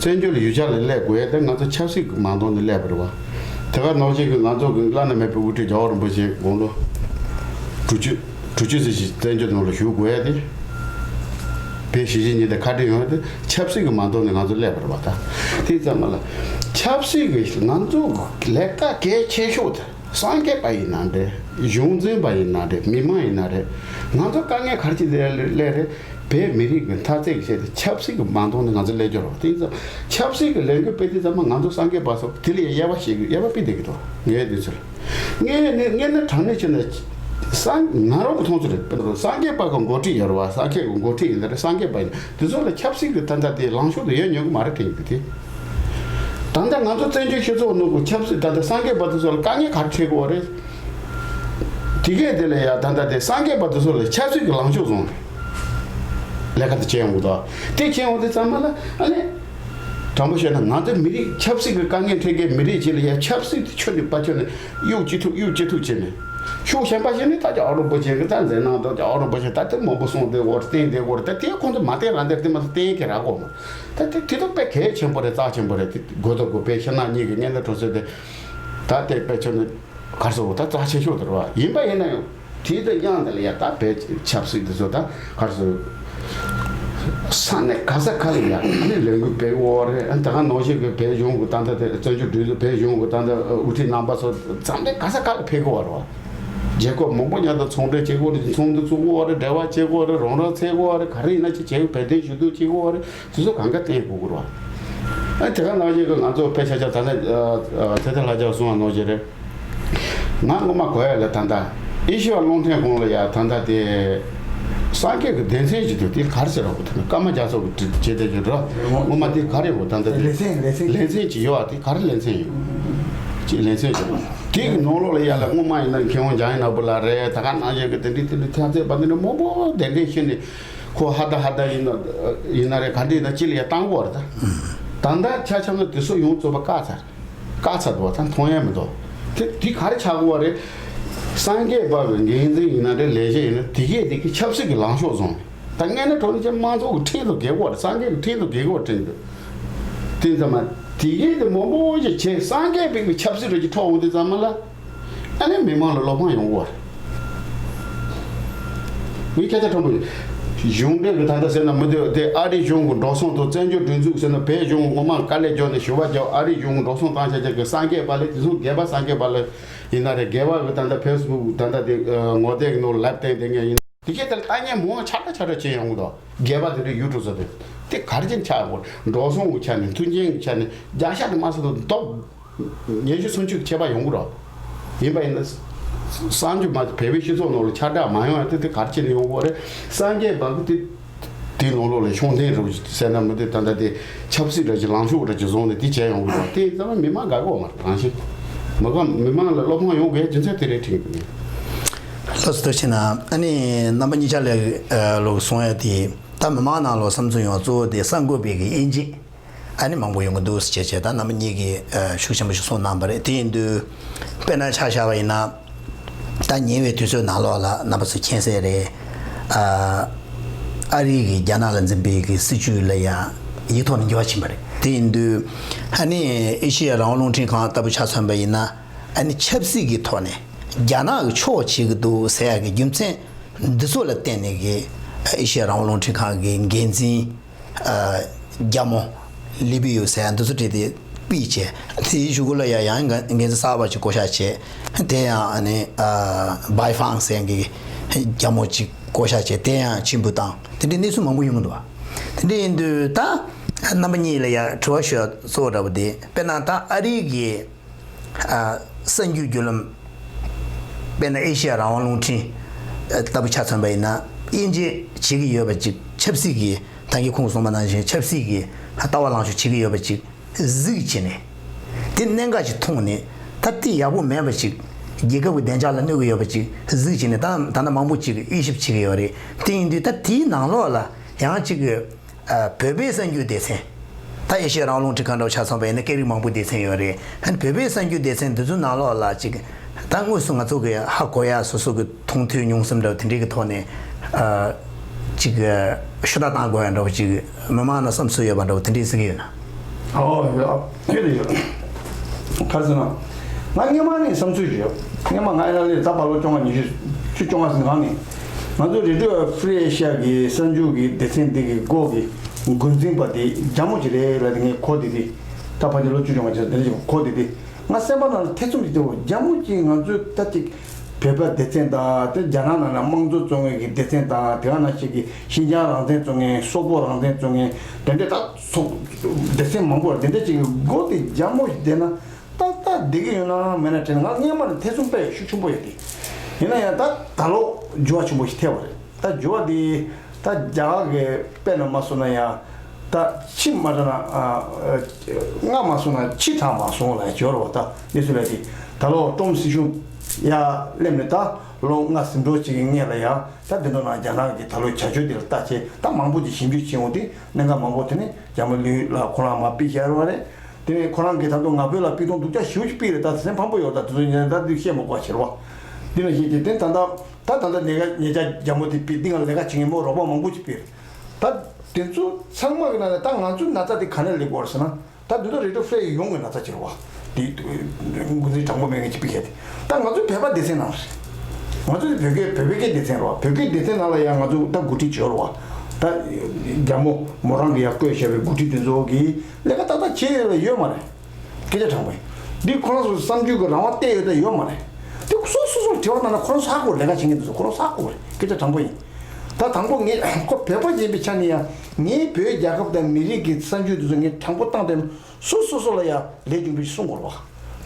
བཙན་བྱོལ་ཡུལ་གྱར་ལ་སླེབས་དགོས་ཡ་དེ་ང་ཚོ་ཆབ་སྲིད་ཀྱི་མ་འདང་ནས་སླེབས་པ་རེད་བ། དེ་ག་ནང་བཞིན་གྱི་ང་ཚོ་གི་བླ་ན་མེད་པའི་དབུ་ཁྲིད་རྒྱལ་བ་རིན་པོ་ཆེ་དགུང་ལོ་དྲུག་ཅུ་དྲུག་ཅུ་ཙམ་ཞིག་བཙན་བྱོལ་ནང་ལ་བཞུགས་དགོས་ཡ་དེ། བོད་གཞིས་བྱེས་གཉིས་དེ་ཁ་བྲལ་ཡོང་ཡ་དེ་ཆབ་སྲིད་ཀྱི་མ་འདང་ནས་ང་ཚོ་སླེབས་པ་རེད་བ། ད་དེ་ཙམ་མ་ལ་ཆབ་སྲིད་ཀྱི་ང་ཚོ་ལས་ཀ་གལ་ཆེ་ཤོས་དེ། སངས་རྒྱས་པ་ཡིན་ན་འདྲ། གཞུང་འཛིན་པ་ཡིན་ན་འདྲ། མི་མང་ཡིན་ན་འདྲ། ང་ཚོ་དཀའ་ངལ་ག་རེ་ཅིག་སླེབས་རེད། བོད་མི་རིགས་ཀྱི་འཐབ་རྩོད་ཀྱི་ཆེད་དུ་ཆབ་སྲིད་ཀྱི་མ་འདང་ནས་ང་ཚོ་སླེབས་རྒྱུ་རེད། དེ་ཙམ་ཆབ་སྲིད་ཀྱི་ལས་འགུལ་སྤེལ་དུས་ཙམ་པ་ང་ཚོ་སངས་རྒྱས་པ་སོགས་དེ་ལ་ཡ་དབྱེ་བ་ཕྱེ་གི། དབྱེ་བ་སྤེལ་བསྡད་ཀྱི་འདུག་ངའི་འདི་ཚོ་ལ། ངས་ནི་ངས་ནི་དྲང་གནས་བྱས་ན། སང་ང་རང་གི་མཐོང་ཚུལ་རེད། སངས་རྒྱས་པ་གི་འགོ་ཁྲིད་ཡོད་རེད་བ། སངས་རྒྱས་ཀྱི་འགོ་ཁྲིད་ཡིན་ན་རེད། སངས་རྒྱས་པ་ཡིན་དེ་ཚོ་ལ་ཆབ་སྲིད་ཀྱི་ད་ལྟ་དེ་ལངས་ཕྱོགས་དེ་ཡོད་མྱོང་གི་མ་རེད་དྲན་གྱི་འདུག་དེ། ད་ལྟ་ང་ཚོ་བཙན་བྱོལ་སྤྱི་ཚོགས་ནང་གི་ཆབ་སྲིད་ད་ལྟ་སངས་རྒྱས་པ་དེ་ཚོ་ལ་དཀའ་ངལ་ག་རེ་འཕྲད་ཀྱི་ཡོད་རེད། དེ་གས་དེ་ལ་ཡ་ད་ལྟ་དེ་སངས་རྒྱས་པ་དེ་ཚོ་ལ་ཆབ་སྲིད་ཀྱི་ལངས་ཕྱོགས་བཟུང་ནས་ལས་ཀ་དེ་བྱས་ཡོང་གི་འདུག་དེ་བྱས་ཡོང་དུས་ཙམ་པ་ལ་ཨ་ནི། དྲང་པོ་བཤད་ན་ང་ཚོ་མི་རིགས་ཆབ་སྲིད་ཀྱི་དཀའ་ངལ་འཕྲད་མཁན་མི་རིགས་ཅིག་ལ་ཡ་ཆབ་སྲིད་དེ་ཁྱོན་ནས་པ་ཁྱོན་ནས་གཡུག་ཅི་ཐུབ་གཡུག་ཅི་ཐུབ་བྱས་ནས། ཕྱོགས་གཞན་པ་ཞིག་ནས་ད་ཅི་ཨ་རོ་པོ་ཆེ་གི་ད་མཛད་ནང་དུ་ཅི་ཨ་རོ་པོ་ཆེ་ད་དེ་མང་པོ་གསུངས་བསྡད་ཡོད་རེད། བསྟན་བསྡད་ཡོད་རེད། ད་དེ་ཁོང་ཚོ་མ་བསྟན་རང་བསྟན་དེ་མ་གཏོགས་བསྟན་གྱི་རག་གོ་མ། ད་དེ་དེ་ཚོ་དཔེ་གལ་ཆེན་པོ་རེད། རྩ་ཆེན་པོ་རེད། དེ་དགོས་དང་དགོས། བོད་ཕྱི་ནང་གཉིས་ཀྱི་གཉེན་སྒྲིག་གྲོས་ཚོགས་དེ་ད་དེ་དཔེ་ཆོ་ནས་གར་སོང་ད་རྩ་ཆེ་ཤོས་དེ་རེད་བ། ཡིན་པ་ཡིན་ན་ཡང་དེའི་དང་དབྱངས་དེ་ལ་ཡ་ད་བོད་ཆབ་སྲིད་དེ་ཚོ་ད་གར་སོང་། ས་གནས་ག་ས་ག་ལ་ཡ་ཨ་ནི་ལས་འགུལ་སྤེལ་གི་ཡོད་རེད། ཨ་ནི་ད་ག་ནང་བཞིན་གྱི་བོད་གཞུང་གི་ད་ལྟ་དེ་བཙན་བྱོལ་སྒྲིག་འཛུགས་བོད་གཞུང་གི་ད་ལྟ་དབུ་ཁྲིད་རྣམ་པ་ཚོ་འཛམ་གླིང་ག་ས་ག་ལ་ཕེབས་གི་ཡོད་རེད་བ། རྒྱལ་ཁབ་མང་པོ་མཉམ་དུ་ཚོང་འབྲེལ་བྱེད་དགོས་རེད། ཚོགས་འདུ་བཙུགས་དགོས་རེད། འབྲེལ་བ་བྱེད་དགོས་རེད། རོགས་རམ་འཚོལ་དགོས་རེད། ག་རེ་ཡིན་ན་ཅིག་བྱེད་དགོས། བོད་དོན་ཞུ་གཏུག་བྱེད་དགོས་རེད། དེ་ཚོ་གང་ག་བསྟན་དགོས་ཀྱི་རེད་བ། ཨ་དེ་ག་ནང་བཞིན་གྱི་ང་ཚོ་དཔེ་ཆ་ཆ་ད་ནི་ཚེ་བརྟན་ལྷ་རྒྱལ་གསུངས་པ་ནང་བཞིན་རེད། ང་སྔོན་མ་གོ་ཡ་ལ་ད་ལྟ་ཨེ་ཤི་ཡ་རླུང་འཕྲིན་ཁང་ལ་ཡ་ད་ལྟ་དེ་སངས་རྒྱས་ཀྱི་སྡེ་ཚན་ཞིག་འདུག་དེ་ག་རེ་ཟེར་རོ། དེ་ནི་ཀརྨ་རྒྱ་མཚོ་གི་བྱེད་དེ་ཞིག་རོ། སྔོན་མ་དེ་ག་རེ་ཡོད་ད་ལྟ་དེ་ལེ་ཚན་ལེ་ཚན་ལེ་ཚན་ཅིག་ཡོད་ཨ། དེ་ག་རེ་ལེ་ཚན་ཡོད་ཅིག་ལེ་ཚན་ཅིག་དེ་གི་ནང་ལོགས་ལ་ཡ་ལ་སྔོན་མ་ཡིན་ན་མཁས་དབང་འཇམ་དབྱངས་ནོར་བུ་ལགས་རེད། ད་ག་ནང་བཞིན་གྱི་དེ་འདྲའི་དེ་འདྲའི་ཐ་ཚད་པ་འདི་འདྲ་མང་པོ་གདན་འདྲེན་ཞུས་ནས་ཁོ་ཧ་ད་ཧ་ད་ཡིན་ན་ཡིན་ན་རེད། ག་འདྲ་ཡིན་ན་ཅི་ལ་ཡ་བཏང་དགོས་རེད། ད་ད་ལྟ་ཆ་ཆ་ན་དེ་ཚོ་ཡོངས་རྫོགས་པ་བཀག་ཚར། བཀག་ཚར་འདུག་ད་མཐོང་ཡ་མི་འདུག་དེ་དེ་ག་རེ་ཆགས་ཀྱི་ཡོད་རེད། སངས་རྒྱས་པ་གི་འགན་འཛིན་ཡིན་ན་རེད། ལས་བྱེད་ཡིན་ན་དེ་གས་དེ་གི་ཆབ་སྲིད་ཀྱི་ལངས་ཕྱོགས་བཟུང་། ད་དངོས་གནས་དྲང་གནས་ཀྱི་དམངས་གཙོ་གི་ཁྲིམས་དང་འགལ་གྱི་ཡོད་རེད། སངས་རྒྱས་ཀྱི་ཁྲིམས་དང་འགལ་གྱི་ཡོད་དྲན་འདུག་དེ་ཙམ་མ་དེ་གས་དེ་མང་པོ་ཞིག་བྱས། སངས་རྒྱས་པའི་གི་ཆབ་སྲིད་རེ་ཅིག་འཕྲོག་འོང་དུས་ཙམ་མ་ལ་ཨ་ནི་མི་མང་ལ་བློ་ཕམ་ཡོང་གི་ཡོད་རེད། ངས་སྐད་ཆ་དྲང་པོ་ཡིན། གཞུང་འབྲེལ་གྱི་ད་ལྟ་ཟེར་ན་མི་འདོད་དེ། ཨ་རིའི་གཞུང་གི་འགྲོ་སོང་དང་བཙན་བྱོལ་སྒྲིག་འཛུགས་ཟེར་ན། བོད་གཞུང་ངོ་མ་དཀའ་ལས་བརྒྱབ་ནས་ཞུ་བ་བརྒྱབ། ཨ་རིའི་གཞུང་གི་འགྲོ་སོང་བཏང་བྱ་བྱ་གི་སངས་རྒྱས་པ་ལས་དེ་ཚོ་སྒེར་པ་སངས་རྒྱས་པ་ལས་ཡིན་ན་རེད། སྒེར་པ་གི་ད་ལྟ་ཕེ་སི་བུག་ད་ལྟ་དེ་ངོ་དེབ་གི་ནང་ལབ་བསྟན་དེ་ངས་ཡིན། དེ་གས་དེར་ལྟ་ཉན་མང་ཆགས་ཆགས་བྱས་ཡོང་གི་འདུག་སྒེར་པ་དེ་འདྲ་ཡུལ་གྲུ་ཟེར་དེ་དེ་ག་རེ་བྱས་ཆགས་དགོས། འགྲོ་སོང་གི་ཆ་ནས། མཐུན་རྐྱེན་གྱི་ཆ་ནས། བརྒྱ་ཆ་དེ་མ་ཟད་དུ་ལྡོག་ཉི་ཤུ་སུམ་ཅུ་ཁྱད་པར་ཡོང་གི་རེད། ཡིན་པ་ཡིན་ན། བསམ་རྒྱུ་མ་བོད་པའི་སྤྱི་ཚོགས་ནང་ལ་ཁྱབ་བསྒྲགས་མ་ཡོང་ཡ་དེ་དེ་ག་རེ་བྱས་ནས་ཡོང་གི་རེད། སངས་རྒྱས་པ་གི་དེ་དེའི་ནང་ལོགས་ལ་ཤུགས་ལྡན་རུ་ཟེར་ན་མི་དེ་ད་ལྟ་དེ་ཆབ་སྲིད་ར་ཅིག་ལངས་ཕྱོགས་ར་ཅིག་བཟུང་ནས་དེ་བྱས་ཡོང་གི་རེད། དེ་ཡིན་ཙང་མི་མང་དགའ་གི་ཡོད་མ་རེད། རང་བཞིན་མི་གང་མི་མང་ལ་བློ་ཕམ་ཡོང་དགོས་རྒྱུ་མཚན་དེ་རེད་དྲན་གི་ཡིན། ལགས་སོ། ཐུགས་རྗེ་གནང་། ཨ་ནི་རྣམ་པ་གཉིས་ཆ་ལ་ལོག་གསུང་ཡ་དེ། ད་མི་མང་ནང་ལོགས་བསམ་ཚུལ་ཡོང་གཙོ་བོ་དེ་གསར་འགོད་པའི་གི་དབྱེ་འབྱེད། ཨ་ནི་མང་པོ་ཡོང་གི་འདུག་ཟེར་བྱས་བྱས། ད་རྣམ་པ་གཉིས་ཀྱིས་ཤུགས་ཆེན་པོ་ཞིག་གསུངས་གནང་པ་རེད། དེ་ཡིན་དུས་དཔེར་ན་ཆ་བཞག་པ་ཡིན་ན། ད་ཉེ་བའི་དུས་ཚོད་ནང་ལོགས་ལ་རྣམ་པ་ཚོས་མཁྱེན་གསལ་རེད། ཨ་ཨ་རི་གིས་རྒྱ་ནག་ལ་འཛིན་པའི་གི་སྲིད་བྱུས་ལ་ཡང་ཡིག་ཐོག་ནས་འགྱུར་བ་ཕྱིན་པ་རེད། དེ་ཡིན་དུས་ཨ་ནི་ཨེ་ཤེ་ཡ་རང་དབང་རླུང་འཕྲིན་ཁང་ལྟ་བུ་ཆ་མཚོན་པ་ཡིན་ན། ཨ་ནི་ཆབ་སྲིད་ཀྱི་ཐོག་ནས་རྒྱ་ནག་གི་ཕྱོགས་བྱེད་ཀྱི་འདུག་ཟེར་ཡ་གི་རྒྱུ་མཚན་འདི་ཚོ་ལ་བརྟེན་ནས་གི་ཨེ་ཤེ་ཡ་རང་དབང་རླུང་འཕྲིན་ཁང་གི་འགན་འཛིན། ཨ་རྒྱ་མོ་ལི་པི་ཡུ་ཟེར་ཡ་འདི་ཚོ་བྲིས་ཏེ་ཕུལ་བྱས། དེའི་གཞུག་གུ་ལ་ཡ་ཡང་འགན་འཛིན་གསར་པ་ཅིག་བསྐོ་བཞག་བྱས། དེ་ཡང་ཨ་ནི་ཨ་བྷའི་ཧྥང་ཟེར་མཁན་གྱི་རྒྱ་མོ་ཅིག་བསྐོ་བཞག་བྱས། དེ་ཡང་ཕྱིར་འབུད་བཏང་། དེ་འདྲའི་གནས་ཚུལ་མང་པོ་ཡོང་གི་འདུག་དེ་འདྲ་ཡིན་དུས་ད་རྣམ་པ་གཉིས་ལ་ཡ་དྲི་བ་ཞུ་ཡ་གཙོ་བོ་འདྲ་པོ་དེ། དཔེར་ན་ད་ཨ་རི་གི་ཨ་གསར་འགྱུར་བརྒྱུད་ལམ། དཔེར་ན་ཨེ་ཤེ་ཡ་རང་དབང་རླུང་འཕྲིན་ཨ་ལྟ་བུ་ཆ་མཚོན་པ་ཡིན་ན། དབྱེ་འབྱེད་བྱེད་ཀྱི་ཡོད་པ་ཅིག་ཆབ་སྲིད་ཀྱི། ད་གིན་ཁོང་གསུངས་པ་ནང་བཞིན་ཆབ་སྲིད་ཀྱི་ལྟ་བ་ལངས་ཕྱོགས་བྱེད་ཀྱི་ཡོད་པ་ཅིག་གཟིགས་བྱས་ནས། དེ་གནད་འགག་ཅིག་མཐོང་ནས། ད་དེ་ཡག་པོ་མེད་པ་ཅིག་རྒྱལ་ཁབ་ཀྱི་བདེ་འཇགས་ལ་གནོད་ཀྱི་ཡོད་པ་ཅིག་གཟིགས་བྱས་ནས། ད་ད་ལྟ་མང་པོ་ཅིག་དབྱེ་ཞིབ་བྱེད་ཀྱི་ཡོད་རེད། དེ་ཡིན་དུས་ད་དེའི་ནང་ལོགས་ལ་ཡང་ཅིག་ཨ་བོད་པའི་གསར་འགྱུར་སྡེ་ཚན། ད་ཨེ་ཤེ་ཡ་རང་དབང་རླུང་འཕྲིན་ཁང་འདྲ་བོ་ཆ་མཚོན་པ་ཡིན་ན་སྐད་རིགས་མང་པོའི་སྡེ་ཚན་ཡོད་རེད། ཨ་ནི་བོད་པའི་གསར་འགྱུར་སྡེ་ཚན་འདི་ཚོའི་ནང་ལོགས་ལ་ཅིག་ད་དངོས་སུ་ང་ཚོ་གི་ཧ་གོ་ཡ། སོ་སོ་གི་མཐོང་ཐོས་མྱོང་གསུམ་འདྲ་བོ་དེ་འདྲའི་གི་ཐོག་ནས་ཨ་ཅིག་ཤུགས་དྲག་བཏང་དགོས་ཡ་འདྲ་བོ་ཅིག་མི་མང་ནང་བསམ་ཚུལ་ཡོད་པ་འདྲ་བོ་དེ་འདྲའི་གཟིགས་ཡོད་ན། ཨོ་ཡོད། ཡོད་ཡོད། ག་རེ་ཟེར་ན། ང་སྔོན་མ་ནས་བསམ་ཚུལ་ཞིག་ཡོད། སྔོན་མ་ང་ཨེ་ལ་ལས་ད་བར་ལོ་བཅོ་ལྔ་ཉི་ཤུ་བཅུ་བཅོ་ལྔ་ཟིན་གང་ནས། ང་ཚོ་རེ་ཌི་ཡོ་ཧྥི་རི་ཨེ་ཤི་ཡ་གི་གསར་འགྱུར་གི་སྡེ་ཚན་འདི་གི་འགོ་གི་འགོ་འཛིན་པ་དེ་རྒྱ་མོ་ཅིག་རེད་ལབ་དེ་ངས་གོ་བསྡད་དེ། ད་ཕལ་ཆེར་ལོ་བཅུ་བཅོ་ལྔ་ཅིག་དེ་འདྲ་ཅིག་གོ་བསྡད་དེ། ང་སེམས་པ་ནང་ལ་ཐེ་ཚོམ་ཞིག་སྟེར་བ། རྒྱ་མོ་ཅིག་ང་ཚོའི་ད་ཅིག་བོད་པ་སྡེ་ཚན་དང་། དེ་རྒྱ་ནག་ནང་ལ་དམངས་གཙོ་བཙོང་མཁན་གྱི་སྡེ་ཚན་དང་། དེ་ག་ནང་བཞིན་གྱི་ཤིན་ཅང་རང་བཙན་བཙོང་མཁན། སོག་པོ་རང་བཙན་བཙོང་མཁན། དེ་འདྲ་ད་ཚོགས་སྡེ་ཚན་མང་པོ་དེ་འདྲ་ཅིག་གི་འགོ་དེ་རྒྱ་མོ་ཞིག་བསྡད་ན། ད་ད་བསྡད་ཀྱི་ཡོད་ན་མེད་ན་དྲན། ང་སྔོན་མ་ནས་ཐེ་ཚོམ་དཔེ་ཤུགས་ཆེན་པོ་ཡོད་དེ། ཡིན་ན་ཡང་ད་ད་ལོ་འགྱུར་བ་ཆེན་པོ་ཞིག་ཐེབས་པ་རེད། ད་འགྱུར་བ་འདི་ད་རྒྱ་གར་གྱི་དཔེ་ནང་མ་སོང་ན་ཡང་། ད་ཕྱི་མ་དྲག་ན་ཨ་ཨ་སྔ་མ་སོང་ན་ཕྱི་དྲག་མ་སོང་ལ་འགྱུར་བ། ད་གནས་ཚུལ་ལ་དེ་ད་ལོ་ཀྲོམ་སྲིད་གཞུང་ཡར་སླེབས་ནས་ད་ལོ་ལྔ་ཟིན་འགྲོ་ཅིག་གི་སྔོན་ལ་ཡང་། ད་དེ་ཚོ་ནང་རྒྱ་ནག་གི་ད་ལོ་བྱ་སྤྱོད་དེ་ལ་བལྟས་བྱས། ད་མང་པོ་ཅིག་ཞིབ་འཇུག་བྱས་འོང་དུས་གནད་འགག་མང་པོ་དེ་ནི་རྒྱ་མོ་ལུས་ལ་ཁོ་རང་མར་ཕུད་བཞག་ཡོད་རེད། དེ་ནས་ཁོ་རང་གིས་ད་དུང་ང་ཕོད་ལ་ཕུད་གཏོང་སྡུག་ཅག་ཞེ་པོ་ཅིག་ཕུད་རེད། ད་དེ་ཚོ་ཕངས་པོ་ཡོད། ད་དེ་ཚོ་ཉན་ད་དུང་བཤད་མ་དགོས་པ་བྱེད་རེད་པ། དེ་ནང་བཞིན་གྱི་དེ་ད་ད་ད་ལྟ་ཉེ་ཉེ་ཆར་རྒྱ་མོ་དེ་ཕུད། དེ་སྒང་ལ་ལས་ཀ་བྱེད་མཁན་མོ་རོགས་པ་མང་པོ་ཅིག་ཕུད་རེད། ད་དེ་ཚོ་ཚང་མ་གི་ནང་ནས་ད་ང་ཚོའི་ན་ཚ་དེ་ག་ནས་སླེབས་ཀྱི་ཡོད་རེད་ཟེར་ན། ད་དེ་ཚོ་རེ་ཌི་ཡོ་ཧྥི་རི་ཨེ་ཡོང་གི་ན་ཚ་ཅིག་རེད་པ། དེ་འགོ་འཛིན་དྲང་པོ་མེད་མཁན་ཅིག་ཕུད་དེ། ད་ང་ཚོའི་བོད་པ་སྡེ་ཚན་ནང་རེད། ང་ཚོ་བོད་སྐད་བོད་པའི་སྐད་སྡེ་ཚན་རེད་པ། བོད་སྐད་སྡེ་ཚན་ནང་ལ་ཡང་ང་ཚོ་ད་འགོ་ཁྲིད་བྱོས་རེད་པ། ད་རྒྱ་མོ་མོ་རང་གིས་ཡར་བསྐོས་བཞག་པའི་འགོ་ཁྲིད་དེ་ཚོ་གིས་ལས་ཀ་ཏག་ཏག་བྱས་ཡོད་ལ་ཡོད་མ་རེད། སྐད་ཆ་དྲང་པོ་ཡིན། འདི་ཁོ་རང་ཚོ་བསམ་རྒྱུ་གི་རང་དབང་བལྟས་ཡོད་ད་ཡོད་མ་རེད། དེ་སོ་སོ་སོ་དྲི་བ་བཏང་ན་ཁོ་རང་ཚོ་ཧ་གོ་རེད། ལས་ཀ་བྱེད་མཁན་དེ་ཚོ་ཁོ་རང་ཚོ་ཧ་གོ་རེད། སྐད་ཆ་དྲང་པོ་ཡིན། ད་དང་པོ་ངས་ཁོ་བོད་པ་ཡིན་པའི་ཆ་ནས་ཡང་། ངས་བོད་རྒྱལ་ཁབ་དང་མི་རིགས་ཀྱི་གསར་འགྱུར་དེ་ཚོ་ངས་དྲང་པོ་བཏང་སྟེ། སོ་སོ་སོ་ལ་ཡང་ལས་རྒྱུ་འབྲས་གསུང་དགོས་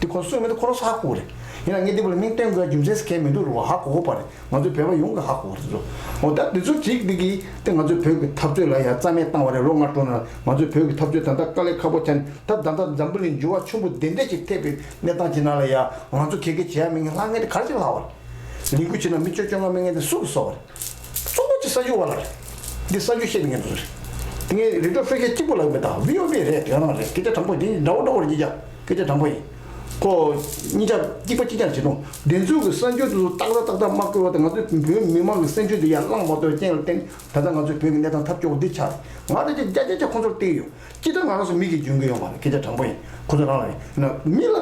རེད་པ། དེ་ཁོ་གསུང་མེད་དུ་ཁོ་རང་ཚོ་ཧ་གོ་རེད། ཡིན་ན་ངས་འདི་པར་མིང་བཏོན་དགོས་རྒྱུ་མཚན་གང་ཡང་མི་འདུག་རེད་པ། ཧ་གོ་གོ་པ་རེད། ང་ཚོའི་བོད་པ་ཡོངས་ཀྱིས་ཧ་གོ་གོ་རེད་ཚོ། འོ་ད་འདི་ཚོ་གཅིག་འདི་གིས་དེ་ང་ཚོའི་བོད་ཀྱི་འཐབ་རྩོད་ལ་ཡང་རྩ་མེད་བཏང་བ་རེད། ལོ་ལྔ་སྟོང་ནང་ང་ཚོའི་བོད་ཀྱི་འཐབ་རྩོད་ད་ལྟ་དཀའ་ལས་ཁག་པོ་ཆགས་ནས། ད་ད་ལྟ་འཛམ་བུ་གླིང་འགྱུར་བ་ཆེན་པོ་དེ་འདྲ་ཞིག་ཐེབས་པའི་གནས་སྟངས་ཀྱི་ནང་ལ་ཡང་ང་ཚོ་ག་གེ་བྱེད་ཡ་མེད་མཁན་ལྷང་ངེ་དེ་ག་རེ་ཅིག་ལྷག་པ་རེད། ལས་འགུལ་བྱེད་ན་མི་བཅོ་བཅོ་ལྔ་མེད་མཁན་དེ་སུ་གིས་གསོ་བ་རེད། གཙོ་བོ་གཅིག་གསར་འགྱུར་བ་ལ་རེད། འདི་གསར་འགྱུར་བཤད་མཁན་ཚོ་རེད། དེ་ངས་རེ་ཌི་ཡོ་ཧྥི་རི་ཨེ་གཅིག་པོ་ལབ་མེད། ད་བྷི་ཨོ་ཨེ་རེད། དེ་ག་རང་རེད། སྐད་ཆ་དྲང་པོ་ཡིན། འདྲ་བོ་འདྲ་བོ་རེད། སྐད་ཆ་དྲང་པོ་ཡིན། ཁོ་གཉིས་ཆ་གཅིག་པ་གཅིག་རྐྱང་བྱེད་དང་། དེ་ཚོ་གི་གསར་འགྱུར་དེ་ཚོ་ཏག་ཏག་ཏག་ཏག་མ་བཀོད་པ་དང་། ང་ཚོའི་བོད་མི་མང་གི་སེམས་ཤུགས་དེ་ཡར་བསླངས་མ་ཐུབ་པའི་རྐྱེན་ལ་བརྟེན། ད་ལྟ་ང་ཚོའི་བོད་ཀྱི་གནས་སྟངས་ཐབས་སྐྱོ་པོ་འདི་ཆགས་རེད། ང་རང་ཚོ་བརྒྱ་ཆ་བརྒྱ་ཁོང་ཚོར་བལྟས་ཡོད། སྤྱིར་བཏང་ང་རང་ཚོ་མིག་གིས་འཇོན་གི་ཡོད་མ་རེད། སྐད་ཆ་དྲང་པོ་ཡིན། ཁོ་ཚོ་རང་ལ་ཡིན་ན་མི་ལ།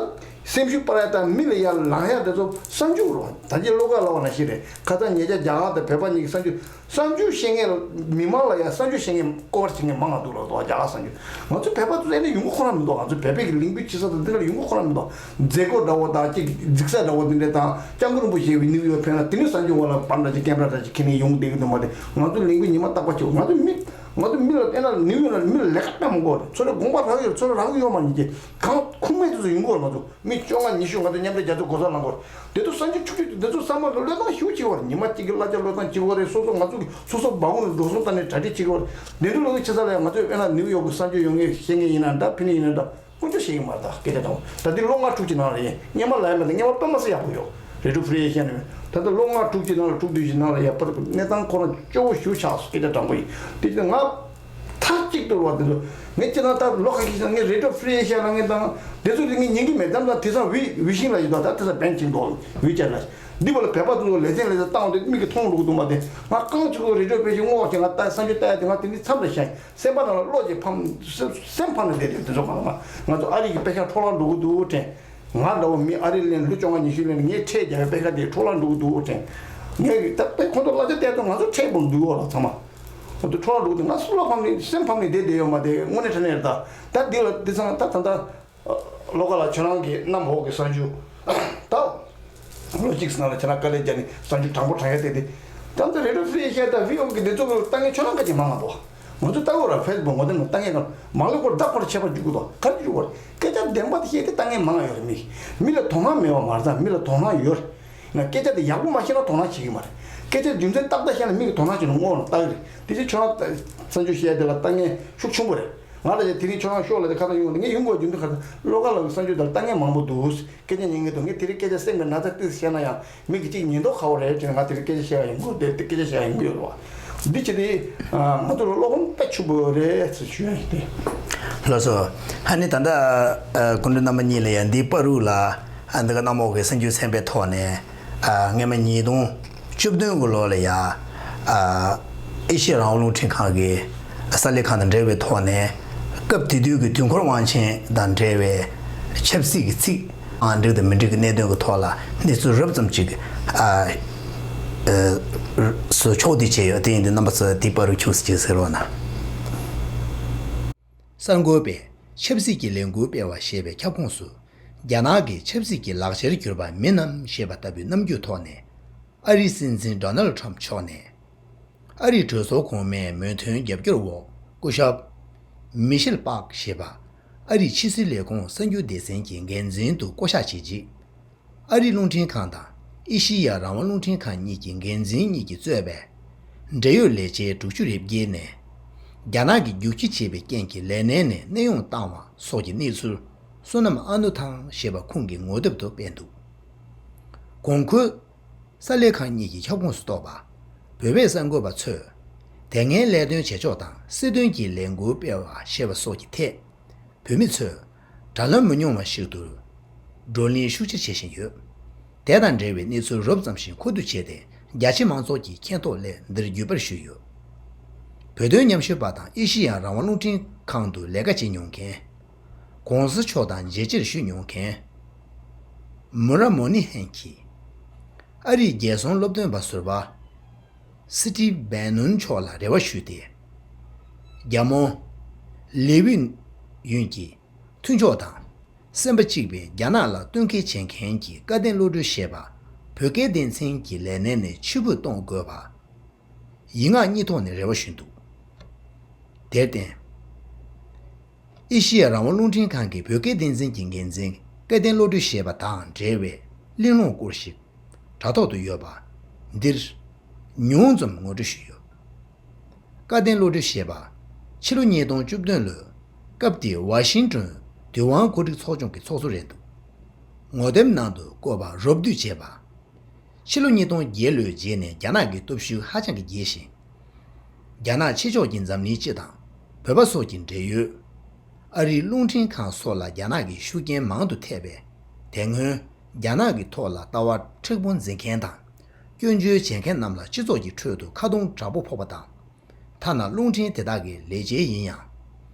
སེམས་ཤུགས་སྤར་ཡ་དང་མི་ལ་ཡར་ལངས་ཡ་དེ་ཚོ་གསར་འགྱུར་རོ། ད་ཅི་བློ་དགའ་ལབ་པ་ནང་བཞིན་རེད། ཁ་སང་ཉེ་ཆར་རྒྱ་གར་དང་བོད་པ་གཉིས་ཀྱི་གསར་འགྱུར། གསར་འགྱུར་བཤད་མཁན་ལ་མི་མང་ལ་ཡང་གསར་འགྱུར་བཤད་མཁན་ཀོ་བར་བྱེད་མཁན་མང་ང་འདུག་ལབ་འདུག་རྒྱ་གར་གསར་འགྱུར། ང་ཚོ་བོད་པ་ཚོ་ཨེ་ནས་ཡོང་གི་ཁོ་རང་མི་འདུག་ང་ཚོ་བོད་པའི་གི་ལིང་པི་ཆེ་ས་དང་འདི་ལ་ཡོང་གི་ཁོ་རང་མི་འདུག་མཛད་སྒོ་འདྲ་བོ་དང་ཅིག་འཛིགས་ས་འདྲ་བོ་འདི་འདྲ་དང་སྐྱབས་མགོན་རིན་པོ་ཆེ་ནིའུ་ཡོག་ཕེབས་ན་དེ་ནས་གསར་འགྱུར་འོག་ལ་པར་འདྲ་ཅིག་ཀེམ་ར་འདྲ་ཅིག་ཁྱེར་ནས་ཡོང་བསྡད་ཀྱི་འདུག་མ་གཏོགས་ང་ཚོ་ལིང་པི་ཉི་མ་རྟག་པར་བྱེད། ང་ཚོ་མི་ང་ཚོ་མི་ལ་ཨེ་ན་ནིའུ་ཡོག་ལ་མི་ལ་ལས་ཀ་དཔེ་མང་པོ་རེད། ཚོ་རེ་དགོངས་པ་རག་ཡོད་ཚོ་རེ་རག་གི་ཡོད་མ་ཡིན་གྱི་གང་ཁུངས་མེད་དུ་ཡོང་གི་རེད། ང་ཚོ་མི་བཅོ་ལྔ་ཉི་ཤུ་ང་ཚོ་མཉམ་འབྲེལ་རྒྱལ་ཚོགས་གོ་ས་ལངས་གོ། དེ་ཚོ་གསར་འགྱུར་ཆུང་ཆུང་དེ་ཚོ་ཚང་མ་གི་བློས་བཏང་ཞུ་བྱེད་བར་ཉི་མ་གཅིག་གི་གླ་ཆ་བློས་བཏང་བྱེད་བར་རེད། སོ་སོ་ང་ཚོ་གི་སོ་སོ་སྦ་ཁུང་ནས་འགྲོ་སོང་བཏང་ནས་གྲ་སྒྲིག་བྱེད་བར་དེ་ཚོ་ལོ་ཚོད་ཆེ་ས་ལ་ང་ཚོས་དཔེར་ན་ནིའུ་ཡོག་གི་གསར་འགྱུར་ཡོང་ངེས་ཤེས་ངེས་ཡིན་ན་འདྲ་ཕི་ནི་ཡིན་ན་འདྲ་ཀུན་སྤྱོད་ཤེས་ཀྱི་མ་རེད། ད་སྐད་ཆ་དང་ད་འདི་ལོ་ལྔ་དྲུག་ཅིག་ནང་ལ་ཡིན་སྔོན་མ་ལ་ཡིན་མ་རེད། སྔོན་མ་དཔེ་མ་སྲིད་ཡག་པོ་ཡོད་རེད་ཌོ་ཕི་རི་ཡེ་ཤན་ནས། ད་ལྟ་ལོ་ལྔ་དྲུག་ཅིག་ནང་ལ་དྲུག་བདུན་ཅིག་ནང་ལ་ཡ་པར་གནས་སྟངས་ཁོ་རང་སྐྱོ་བོ་ཞེ་པོ་ཆགས་སོང་། སྐད་ཆ་དྲང་པོ་ཡིན། དེ་ཅི་ང་མཐའ་གཅིག་ཏུ་བ་དེ་ཚོ་ངས་ཅི་ན་ད་ལོ་ཁ་ཤས་ཤིག་ངས་རེ་ཌིའོ་ཕི་རི་ཨེ་ཤ་ལ་ངས་དང་དེ་ཚོ་རིགས་ངས་ཉན་གི་མེད། ཙམ་ཙམ་དེ་སང་ཝི་ཝི་ཤིང་ལ་ཡོད་དོ། ད་དེ་སང་བན་ཆིང་དོ་ཝི་ཅར་ལ་འདི་བ་ལ་བད་པ་དེ་ཚོ་ལེ་ཚན་ལེ་ཚན་བཏང་དེ་མིག་གིས་མཐོང་འགྲོ་གི་འདུག་མ་དེ་ང་རྐང་གཅིག་ཏུ་རེ་ཌིའོ་ཕི་རི་ཨེ་ཤ་སྔོག་ཅིག་ང་ད་བསམ་ཚུལ་བལྟ་ཡ་དེ་ང་དེ་འདྲའི་མཚམས་ལ་བཞག་ཡིན། སེམས་པ་ནང་ལ་བློ་གཅིག་ཕམ་སེམས་སེམས་ཕམ་ནས་བསྡད་དེ་དེ་ཚོ་གང་ལ་ང་ང་ཚོ་ཨ་རི་གི་པེ་ཤག་འཕྲོ་བརླག་འགྲོ་གི་འདུག་དྲན། ང་འདྲ་བོ་མི་ཨ་རི་ལེན་ལོ་བཅོ་ལྔ་ཉི་ཤུ་ལེན་ངས་ཁྲལ་རྒྱག་པའི་པེ་ཤག་དེ་འཕྲོ་བརླག་འགྲོ་གི་འདུག་དྲན། ངས་ད་དཔེ་ཁོང་ཚོ་གླ་ཆ་སྟེར་དུས་ང་ཚོ་ཁྲལ་འབུལ་འདུག་འོ་ལ་ཚང་མ། ཁོང་ཚོ་འཕྲོ་བརླག་འགྲོ་གི་འདུག་ང་སུ་ལ་ཕམ་ནས་སེམས་ཕམ་ནས་བསྡད་བསྡད་ཡོད་མ་དེ་དངོས་གནས་དྲང་གནས་རེད། ད་ད་འདི་ལ་འདི་ཚང་ད་ད་ད་ལོ་ག་ལ་ཁྱོད་རང་གི་གནམ་འོག་གི་གསར་འགྱུར་ད། ལོ་གཅིག་ནང་ལ་ཁྱེད་རང་དཀའ་ལས་བརྒྱབ་ནས་གསར་འགྱུར་དྲང་པོ་དྲང་ཡ་བལྟས་ཏེ། ད་ལྟ་རེ་ཌིའོ་ཕི་རི་ཨེ་ཤ་དང་ཝི་ཨོ་གི་འདི་ཚོ་གི་ལྟ་མཁན་ཁྱོད་རང་ག་ཅིག་མང་ང་འདུག་ང་ཚོ་ལྟ་གི་ཡོད་ར། ཕེ་སི་བུག་ངོ་དེབ་ནང་ལྟ་མཁན་ག་མང་ལོས་སྐོར་བདག་པོར་ཆད་པ་འཇུག་གི་འདུག་ག་རེ་འཇུག་གི་རེད། སྐད་ཆ་བདེན་པ་དེ་བཤད་དེ་ལྟ་མཁན་མང་ང་ཡོད་རེད། མི་མི་ལ་དོ་སྣང་མེད་པ་མ་རེད། ད་མི་ལ་དོ་སྣང་ཡོད་རེད། ང་སྐད་ཆ་དེ་ཡག་པོ་མ་བཤད་ན་དོ་སྣང་བྱེད་ཀྱི་མ་རེད། སྐད་ཆ་རྒྱུ་མཚན་ཏག་ཏག་བཤད་ན་མི་གི་དོ་སྣང་བྱེད་ན་ངོ་ལ་ལྟ་གི་རེད། དེ་ཕྱིར་ཁྱོད་རང་གསར་འགྱུར་བཤད་དེ་ལ་ལྟ་མཁན་ཤུགས་ཆེན་པོ་རེད། ང་ལ་ཡ་དེ་རིང་ཁྱོད་རང་ཤོག་ལ་དེ་ཁ་ཐག་ཡོང་དེ་ངས་ཡོང་དགོས་རྒྱུ་མཚན་ཁ་ཐག་བློ་དགའ་ལགས་ཀྱི་གསར་འགྱུར་དེ་ལ་ལྟ་མཁན་མང་པོ་འདུག་སྐད་ཆ་ཉན་གི་འདུག་ངས་དེ་རིང་སྐད་ཆ་སེམས་ཀྱི་ན་ཚ་ཏོག་ཙམ་བཤད་ན་ཡང་མི་གི་གཅིག་ཉན་མདོག་ཁ་པོ་རེད་ཅེས་ང་དེ་རིང་སྐད་ཆ་བཤད་ཡ་ཡོང་གི་རེད། དེ་སྐད་ཆ་བཤད་ཡ་ཡོང་གི་ཡོད་རེད་བ། འདི་བྱས་ཏེ་ང་ཚོ་ལ་བློ་ཕམ་དཔེ་ཆེན་པོ་རེད་ཟེར་ཞུ་ཡ་ཡིན་ཏེ། ལགས་སོ། ཨ་ནི་ད་ལྟ་ཨ་སྐུ་མགྲོན་རྣམ་པ་གཉིས་ལ་ཡང་འདིའི་བར་དུ་ལ་ཨ་འདི་ག་གནམ་འོག་གི་གསར་འགྱུར་ཚན་པའི་ཐོག་ནས་ཨ་སྔོན་མ་ཉིས་སྟོང་བཅུ་བདུན་གྱི་ལོ་ལ་ཡ་ཨ་ཨེ་ཤེ་ཡ་རང་དབང་རླུང་འཕྲིན་ཁང་གི་གསར་ལས་ཁང་དང་འབྲེལ་བའི་ཐོག་ནས་སྐབས་དེ་དུས་ཀྱི་དུས་འཁོར་དབང་ཆེན་དང་འབྲེལ་བའི་ཆབ་སྲིད་ཀྱི་ཚིག་ཨང་འགྲིག་དང་མི་འགྲིག་གི་གནད་དོན་གྱི་ཐོག་ལ་གནས་ཚུལ་རོབ་ཙམ་ཅིག་ཨ་ཨ་སོ་ཕྱོགས་བསྡུས་བྱས་ཡོད། དེ་ཡིན་དུས་རྣམ་པ་ཚོ་དེའི་བར་དུ་ཁྱུག་ཙམ་ཅིག་གསན་རོགས་གནང་། གསར་འགོད་པས་ཆབ་སྲིད་ཀྱི་ལས་འགུལ་སྤེལ་བ་ཞེས་པའི་ཁྱབ་ཁོངས་སུ། རྒྱ་ནག་གི་ཆབ་སྲིད་ཀྱི་ལག་ཆར་གྱུར་པ་མིན་ནམ་ཞེས་པ་ལྟ་བུའི་རྣམ་འགྱུར་ཐོག་ནས། ཨ་རིའི་སྲིད་འཛིན་ཌོ་ནལ་ཁྲམ་མཆོག་ནས། ཨ་རིའི་གྲོས་ཚོགས་གོང་མའི་མོས་མཐུན་རྒྱབ་སྐྱོར་འོག་སྐུ་ཞབས། མི་ཤེལ་པག་ཞེས་པ། ཨ་རིའི་ཕྱི་སྲིད་ལས་ཁུངས་གསར་འགྱུར་སྡེ་ཚན་གྱི་འགན་འཛིན་དུ་བསྐོ་གཞག་བྱས་རྗེས། ཨ་རིའི་རླུང་འཕྲིན་ཁང་དང་ཨེ་ཤེ་ཡ་རང་དབང་རླུང་འཕྲིན་ཁང་གཉིས་ཀྱི་འགན་འཛིན་གཉིས་ཀྱིས་གཙོས་པའི་འབྲེལ་ཡོད་ལས་བྱེད་དྲུག་ཅུ་རེ་བརྒྱད་ནས། རྒྱ་ནག་གིས་རྒྱུག་ཁྱི་བྱས་པའི་རྐྱེན་གྱིས་ལས་གནས་ནས་གནས་དབྱུང་བཏང་བ་སོགས་ཀྱི་གནས་ཚུལ། བསོད་ནམས་ཨ་ནུ་ཐང་ཞེས་པ་ཁོང་གི་ངོ་དེབ་ཏུ་སྤེལ་འདུག་གོང་འཁོད། གསར་ལས་ཁང་གཉིས་ཀྱི་ཁྱབ་ཁོངས་སུ་གཏོགས་པ། བོད་པའི་གསར་འགོད་པ་ཚོས་དེ་སྔའི་ལས་དོན་བྱེད་ཕྱོགས་དང་སྲིད་དོན་གྱི་ལས་འགུལ་སྤེལ་བ་ཞེས་པ་སོགས་ཀྱི་ཐད། བོད་མི་ཚོས་དྲ་ལམ་མི་ཉུང་བ་ཞིག་ཏུ་བགྲོ་གླེང་ཤུགས་ཆེ་བྱེད་བཞིན་ཡོད། དེ་དང་འབྲེལ་བའི་གནས་ཚུལ་རོབ་ཙམ་ཞིག་མཁོ་བསྡུ་བྱས་ཏེ། རྒྱ་ཆེ་མང་ཚོགས་ཀྱི་མཁྱེན་རྟོགས་སླད་འདིར་བརྒྱུད་པར་ཞུས་ཡོད། བོད་དོན་ཉམས་ཞིབ་པ་དང་ཨེ་ཤེ་ཡ་རང་དབང་རླུང་འཕྲིན་ཁང་དུ་ལས་ཀ་བྱེད་མྱོང་མཁན། ༸གོང་ས་མཆོག་དང་མཇལ་ཕྱིར་ཞུ་མྱོང་མཁན། མུ་ར་མོ་ནི་ཧན་གྱིས། ཨ་རིའི་རྒྱལ་སྲུང་སློབ་སྟོན་པ་ཟུར་པ། སི་ཏིབ་བན་ནུན་མཆོག་ལ་རེ་བ་ཞུས་ཏེ། རྒྱ་མོ། ལེ་ཝི་ཡུན་གྱིས་མཐུན་ཕྱོགས་དང་། སེམས་པ་གཅིག་པའི་རྒྱ་ནག་ལ་བསྟུན་མཁས་བྱེད་མཁན་གྱི་སྐལ་ལྡན་བློ་གྲོས་ཞེས་པ། བོད་སྐད་སྡེ་ཚན་གྱི་ལས་གནས་ནས་ཕྱིར་འབུད་གཏོང་དགོས་པ། ཡིག་ངག་གཉིས་ཐོག་ནས་རེ་བ་ཞུས་འདུག་དེར་བརྟེན། ཨེ་ཤེ་ཡ་རང་དབང་རླུང་འཕྲིན་ཁང་གི་བོད་སྐད་སྡེ་ཚན་གྱི་འགན་འཛིན་སྐལ་ལྡན་བློ་གྲོས་ཞེས་པ་དང་འབྲེལ་བའི་གླེང་སློང་སྐོར་ཞིག་དྲ་ཐོག་ཏུ་ཡོད་པ་འདིར་ཉུང་ཙམ་ངོ་སྤྲོད་ཞུས་ཡོད། སྐལ་ལྡན་བློ་གྲོས་ཞེས་པ་ཕྱི་ལོ་ཉིས་སྟོང་བཅུ་བདུན་ལོའི་སྐབས་དེའི་ཝ་ཤིང་ཏོན་དུས་དབང་གོ་སྒྲིག་ཚོགས་ཆུང་གི་ཚོགས་གཙོ་རེད་འདུག་ངོ་དེབ་ནང་དུ་བཀོད་པ་རོབ་བསྡུས་བྱས་པ། ཕྱི་ལོ་ཉིས་སྟོང་བརྒྱད་ལོའི་རྗེས་ནས་རྒྱ་ནག་གི་སྟོབས་ཤུགས་ཧ་ཅང་གི་རྒྱས་ཤིང་། རྒྱ་ནག་ཕྱི་ཕྱོགས་ཀྱི་འཛམ་གླིང་སྤྱི་དང་བོད་པ་སོགས་ཀྱི་འབྲེལ་ཡོད། ཨ་རིའི་རླུང་འཕྲིན་ཁང་སོགས་ལ་རྒྱ་ནག་གི་ཤུགས་རྐྱེན་མང་དུ་ཐེབས་པས། དེ་སྔོན་རྒྱ་ནག་གི་ཐོག་ལ་ལྟ་བ་མཁྲེགས་པོ་འཛིན་མཁན་དང་། སྐྱོན་བརྗོད་བྱེད་མཁན་རྣམས་ལ་སྤྱི་ཚོགས་ཀྱི་ཁྲོད་དུ་ཁ་རྡུང་དྲག་པོ་ཕོག་པ་དང་། ཐ་ན་རླུང་འཕྲིན་དེ་དག་གི་ལས་བྱེད་ཡིན་ཡང་།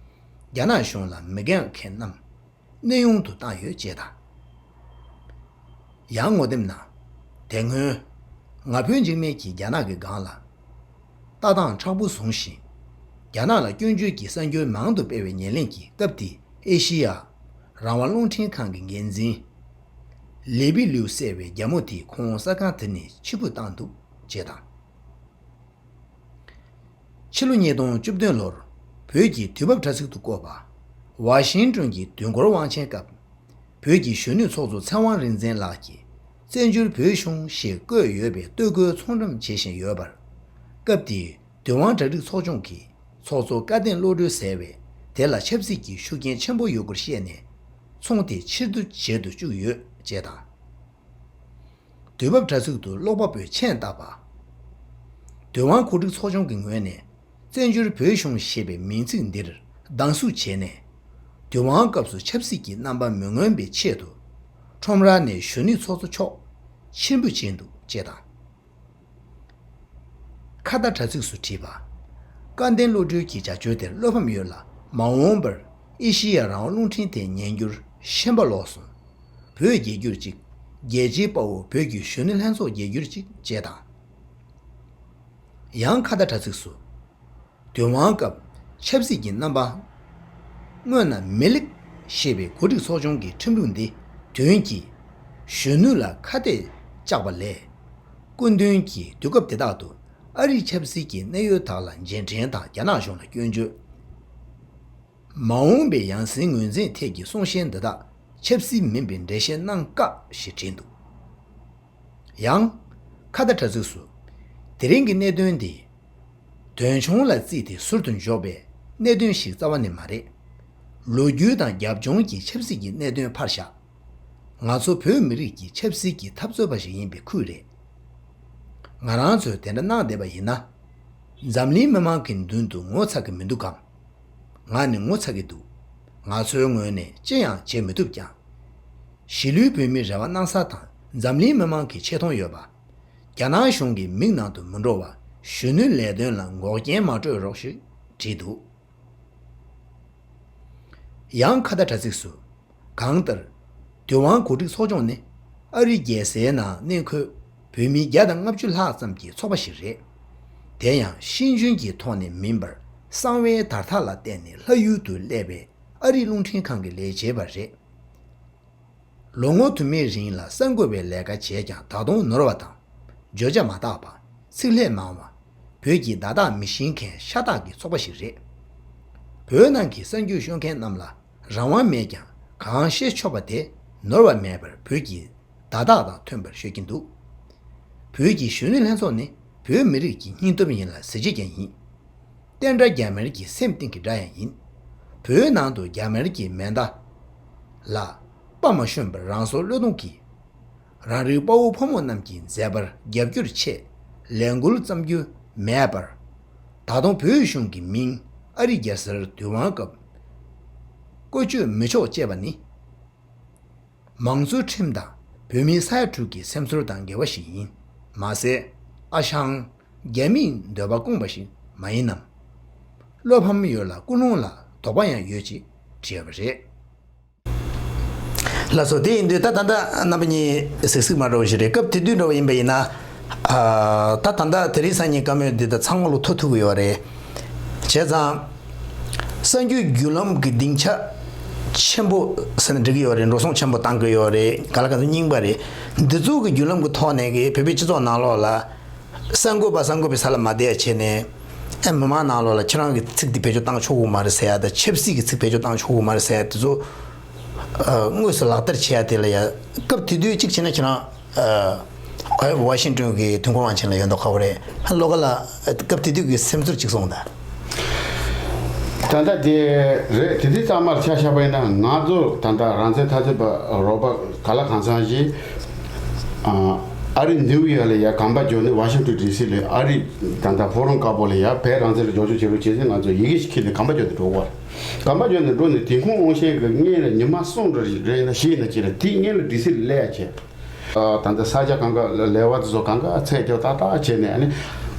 རྒྱ་ནག་གཞུང་ལ་མི་དགའ་མཁན་རྣམས། གནས་དབྱུང་དུ་བཏང་ཡོད་ཅེས་དང་། ཡང་ངོ་དེབ་ནང་། དེ་སྔོན། ང་ཕོད་འཇིགས་མེད་ཀྱིས་རྒྱ་ནག་གི་སྒང་ལ། ལྟ་སྟངས་མཁྲེགས་པོ་བཟུང་ཞིང་། རྒྱ་ནག་ལ་སྐྱོན་བརྗོད་ཀྱི་གསར་འགྱུར་མང་དུ་སྤེལ་བའི་ཉེར་ལེན་གྱི་སྐབས་དེའི་ཨེ་ཤི་ཡ། རང་དབང་རླུང་འཕྲིན་ཁང་གི་འགན་འཛིན། ལེ་པི་ལིའུ་ཟེར་བའི་རྒྱ་མོ་དེས་ཁོང་གསར་ཁང་དེ་ནས་ཕྱིར་འབུད་བཏང་འདུག་ཅེས་དང་། ཕྱི་ལོ་ཉིས་སྟོང་བཅུ་བདུན་ལོར་བོད་ཀྱི་དུས་བབ་དྲ་ཚིགས་སུ་བཀོད་པ། ཝ་ཤིང་ཏོན་གྱི་དུས་འཁོར་དབང་ཆེན་སྐབས། བོད་ཀྱི་གཞོན་ནུ་ཚོགས་གཙོ་ཚེ་དབང་རིག་འཛིན་ལགས་ཀྱིས་བཙན་བྱོལ་བོད་གཞུང་ཞེས་བཀོད་ཡོད་པའི་སྟོད་གོས་ཚོང་བཀྲམ་བྱེད་བཞིན་ཡོད་པར། སྐབས་དེའི་དུས་དབང་གྲ་སྒྲིག་ཚོགས་ཆུང་གི་ཚོགས་གཙོ་སྐལ་ལྡན་བློ་གྲོས་ཟེར་བས་དེ་ལ་ཆབ་སྲིད་ཀྱི་ཤུགས་རྐྱེན་ཆེན་པོ་ཡོད་སྐོར་བཤད་ནས། ཚོང་དེ་ཕྱིར་བསྡུ་བྱེད་དུ་བཅུག་ཡོད་ཅེས་དང་། དུས་བབ་དྲ་ཚིགས་སུ་ཀློག་པ་པོས་མཆན་བཏབ་པ། དུས་དབང་གོ་སྒྲིག་ཚོགས་ཆུང་གི་ངོས་ནས་བཙན་བྱོལ་བོད་གཞུང་ཞེས་པའི་མིང་ཚིག་འདིར་སྡང་ཟུག་བྱས་ནས། དུས་དབང་སྐབས་སུ་ཆབ་སྲིད་ཀྱི་རྣམ་པ་མི་མངོན་པའི་ཆེད་དུ། ཁྲོམ་ར་ནས་གཞོན་ནུ་ཚོགས་གཙོ་མཆོག་ཕྱིར་འབུད་བྱས་འདུག་ཅེས་དང་། ཁ་བརྡ་དྲ་ཚིགས་སུ་བྲིས་པ། སྐལ་ལྡན་བློ་གྲོས་ཀྱི་བྱ་སྤྱོད་དེར་བློ་ཕམ་ཡོད་ལ། མ་འོངས་པར་ཨེ་ཤི་ཡ་རང་དབང་རླུང་འཕྲིན་དེ་ཉན་རྒྱུར་ཞེན་པ་ལོག་སོང་། བོད་རྒྱལ་གྱུར་ཅིག་རྒྱལ་གཅེས་དཔའ་བོ་བོད་ཀྱི་གཞོན་ནུ་ལྷན་ཚོགས་རྒྱལ་གྱུར་ཅིག་ཅེས་དང་། ཡང་ཁ་བརྡ་དྲ་ཚིགས་སུ། དུས་དབང་སྐབས་ཆབ་སྲིད་ཀྱི་རྣམ་པ། སྔོན་ན་མི་ལེགས་ཞེས་པའི་གོ་སྒྲིག་ཚོགས་ཆུང་གི་ཁྲིམས་ལུགས་འདི་དོན་གྱིས་གཞོན་ནུ་ལ་ཁ་གཏད་བཅག་པ་ལས། སྐུ་མདུན་གྱིས་དུས་སྐབས་དེ་དག་ཏུ་ཨ་རིའི་ཆབ་སྲིད་ཀྱི་གནད་ཡོད་དག་ལ་རྗེས་དྲན་དང་རྒྱ་ནག་གཞུང་ལ་སྐྱོན་བརྗོད། མ་འོངས་པའི་ཡང་སྲིད་ངོས་འཛིན་ཐད་ཀྱི་གསུང་བཤད་འདི་དག་ཆབ་སྲིད་མིན་པའི་འགྲེལ་བཤད་གནང་དཀའ་ཞེས་བྲིས་འདུག་ཡང་། ཁ་བརྡ་དྲ་ཚིགས་སུ། དེ་རིང་གི་གནད་དོན་འདི། དོན་ཆུང་ལ་བརྩིས་ཏེ་ཟུར་དུ་འཇོག་པའི་གནད་དོན་ཞིག་རྩ་བ་ནས་མ་རེད། ལོ་རྒྱུས་དང་རྒྱབ་ལྗོངས་ཀྱི་ཆབ་སྲིད་ཀྱི་གནད་དོན་ཕར་བཞག་ང་ཚོ་བོད་མི་རིགས་ཀྱི་ཆབ་སྲིད་ཀྱི་འཐབ་རྩོད་པ་ཞིག་ཡིན་པའི་ཁུལ་རེད། ང་རང་ཚོས་དེ་འདྲ་གནང་བསྡད་པ་ཡིན་ན། འཛམ་གླིང་མི་མང་གི་མདུན་དུ་ངོ་ཚ་གི་མི་འདུག་གམ། ང་ནི་ངོ་ཚ་གི་འདུག་ང་ཚོའི་ངོས་ནས་ཅི་ཡང་བྱེད་མི་ཐུབ་ཀྱང་། གཞིས་ལུས་བོད་མིའི་རེ་བ་གནང་ས་དང་འཛམ་གླིང་མི་མང་གི་ཆེ་མཐོང་ཡོད་པ། རྒྱ་ནག་གཞུང་གི་མིག་ནང་དུ་མི་འགྲོ་བར་གཞོན་ནུའི་ལས་དོན་ལ་འགོག་རྐྱེན་མ་སྤྲོད་རོགས་ཞེས་བྲིས་འདུག་ཡང་ཁ་བརྡ་དྲ་ཚིགས་སུ། གང་ལྟར། དུས་དབང་གོ་སྒྲིག་ཚོགས་ཆུང་ནི། ཨ་རིའི་རྒྱལ་སའི་ནང་གནས་འཁོད་བོད་མི་བརྒྱ་དང་ལྔ་བཅུ་ལྷག་ཙམ་གྱི་ཚོགས་པ་ཞིག་རེད། དེ་ཡང་ཤེས་འཇོན་གྱི་ཐོག་ནས་མིན་པར་གསང་བའི་དར་ཐག་ལ་བརྟེན་ནས་ལྷ་ཡུལ་དུ་སླེབས་པའི་ཨ་རིའི་རླུང་འཕྲིན་ཁང་གི་ལས་བྱེད་པ་རེད། ལོ་ངོ་དུ་མའི་རིང་ལ་གསར་འགོད་པའི་ལས་ཀ་བྱས་ཀྱང་ད་དུང་ནོར་བ་དང་། བརྗོད་བྱ་མ་དག་པ། ཚིག་ལྷད་མང་བ། བོད་ཀྱི་བརྡ་རྟགས་མི་ཤེས་མཁན་ཤ་སྟག་གི་ཚོགས་པ་ཞིག་རེད། བོད་ནང་གི་གསར་འགྱུར་ཤོད་མཁན་རྣམས་ལ་རང་དབང་མེད་ཀྱང་གང་བཤད་ཆོག་པ་དེ་ནོར་བ་མེད་པར་བོད་ཀྱི་བརྡ་རྟགས་དང་མཐུན་པར་ཤོད་ཀྱིན་འདུག་བོད་ཀྱི་གཞོན་ནུ་ལྷན་ཚོགས་ནི་བོད་མི་རིགས་ཀྱི་སྙིང་སྟོབས་ཡིན་ལ་གཟི་བརྗིད་ཀྱང་ཡིན། བསྟན་དགྲ་རྒྱ་དམར་གྱི་སེམས་གཏིང་གི་དགྲ་ཡང་ཡིན། བོད་ནང་དུ་རྒྱ་དམར་གྱི་མེ་མདའ་ལ་དཔའ་མ་ཞུམ་པར་རང་སྲོག་བློས་གཏོང་གིས། རང་རིགས་དཔའ་བོ་ཕོ་མོ་རྣམས་ཀྱི་མཛད་པར་རྒྱབ་སྐྱོར་ཆེད་ལས་འགུལ་བརྩམས་རྒྱུ་མེད་པར། ད་དུང་བོད་གཞུང་གི་མིང་ཨ་རིའི་རྒྱལ་སར་དུས་དབང་སྐབས་བཀོལ་སྤྱོད་མི་ཆོག་ཅེས་པ་ནི། མང་གཙོའི་ཁྲིམས་དང་བོད་མིའི་ས་ཡ་དྲུག་གི་སེམས་ཚོར་དང་འགལ་བ་ཞིག་ཡིན། མ་ཟད། ཨ་ཞང་། རྒྱ་མིས་འདོད་པ་སྐོང་བ་ཞིག་མ་ཡིན་ནམ། བློ་ཕམ་ཡོད་ལ་ཀུན་སློང་ལ་དོགས་པ་ཡང་ཡོད་ཅེས་བྲིས་ཡོད་པ་རེད། ལགས་སོ། དེ་ཡིན་དུས་ད་ད་ལྟ་རྣམ་པ་གཉིས་གཟིགས་གཟིགས་མ་འགྲོ་བ་ཞིག་རེད། སྐབས་དེ་དུས་འདྲ་བ་ཡིན་པ་ཡིན་ན། ཨ། ད་ད་ལྟ་དེ་རིང་སང་ཉིན་བཀའ་མོལ་འདི་དག་ཚང་མ་ལོ་ཐོ་ཐུག་གི་ཡོད་རེད། བྱས་ཙང་། གསར་འགྱུར་བརྒྱུད་ལམ་གྱི་སྡིངས་ཆ་ཆེན་པོ་ཟེར་ན་འགྲིག་གི་ཡོད་རེད། འགྲོ་སོང་ཆེན་པོ་བཏང་གི་ཡོད་རེད། ག་ལ་ག་ཚོད་རྙིང་པ་རེད། འདི་ཚོ་གི་བརྒྱུད་ལམ་གྱི་ཐོག་ནས་གི་བོད་པའི་སྤྱི་ཚོགས་ནང་ལོགས་ལ། གསར་འགོད་པ་གསར་འགོད་པའི་ས་ལ་མ་བསྡད་བྱས་ནས། ཨེ། མི་མང་ནང་ལོགས་ལ་ཁྱེད་རང་གི་ཚིག་འདི་བེད་སྤྱོད་བཏང་ཆོག་གི་མ་རེད་ཟེར་ཡ་དང་། ཆབ་སྲིད་ཀྱི་ཚིག་བེད་སྤྱོད་བཏང་ཆོག་གི་མ་རེད་ཟེར་ཡ་དེ་ཚོ། ཨ། དངོས་སུ་ལག་བསྟར་བྱེད་ཡ་དེ་ལ་ཡ། སྐབས་དེ་དུས་གཅིག་བྱས་ན་ཁྱེད་རང་། ཨ། ཝ་ཤིང་ཏོན་གྱི་དུས་འཁོར་དབང་ཆེན་ལ་ཡོད་མདོག་ཁ་པོ་རེད། ལོ་ག་ལ། སྐབས་དེ་དུས་ཀྱི་སེམས་ཚོར་གཅིག་གསུངས་དང་། ད་ལྟ་དེ་རེད། དེ་དུས་ཚང་མར་ཆ་བཞག་པ་ཡིན་ན་ང་ཚོ་ད་ལྟ་རང་བཙན་འཐབ་རྩོད་པ་རོགས་པ་ག་ལ་གང་འཚམ་ཞིག་ཨ། ཨ་རི་ནིའུ་ཡོག་ལ་ཡ་གམ་པ་འཇོག་ནས། ཝ་ཤིང་ཏོན་ཌི་སི་ལ་ཨ་རི་ད་ལྟ་ཕོ་རོམ་དཀར་པོ་ལ་ཡ་བོད་རང་བཙན་ལ་རྒྱབ་སྐྱོར་བྱེད་རོགས་བྱེད་ཟེར་ང་ཚོ་ཡི་གེ་ཞིག་ཁྱེར་ནས་གམ་པ་འཇོག་ནས་འགྲོ་བར། གམ་པ་འཇོག་ནས་འགྲོ་ནས་དེ་ཁོང་དབང་ཤེད་ཀྱི་སྔོན་ལ་ཉི་མ་གསུམ་རེ་རེ་ཡིན་ན་བཞི་ཡིན་ན་ཅི་རེད། དེའི་སྔོན་ལ་ཌི་སི་ལ་སླེབས་ཡ་བྱས། ད་ལྟ་ས་ཆ་གང་ག་ལས་བ་དེ་ཚོ་གང་ག་ཚད་སྐྱོ་ཏག་ཏག་བྱས་ནས། ཨ་ནི་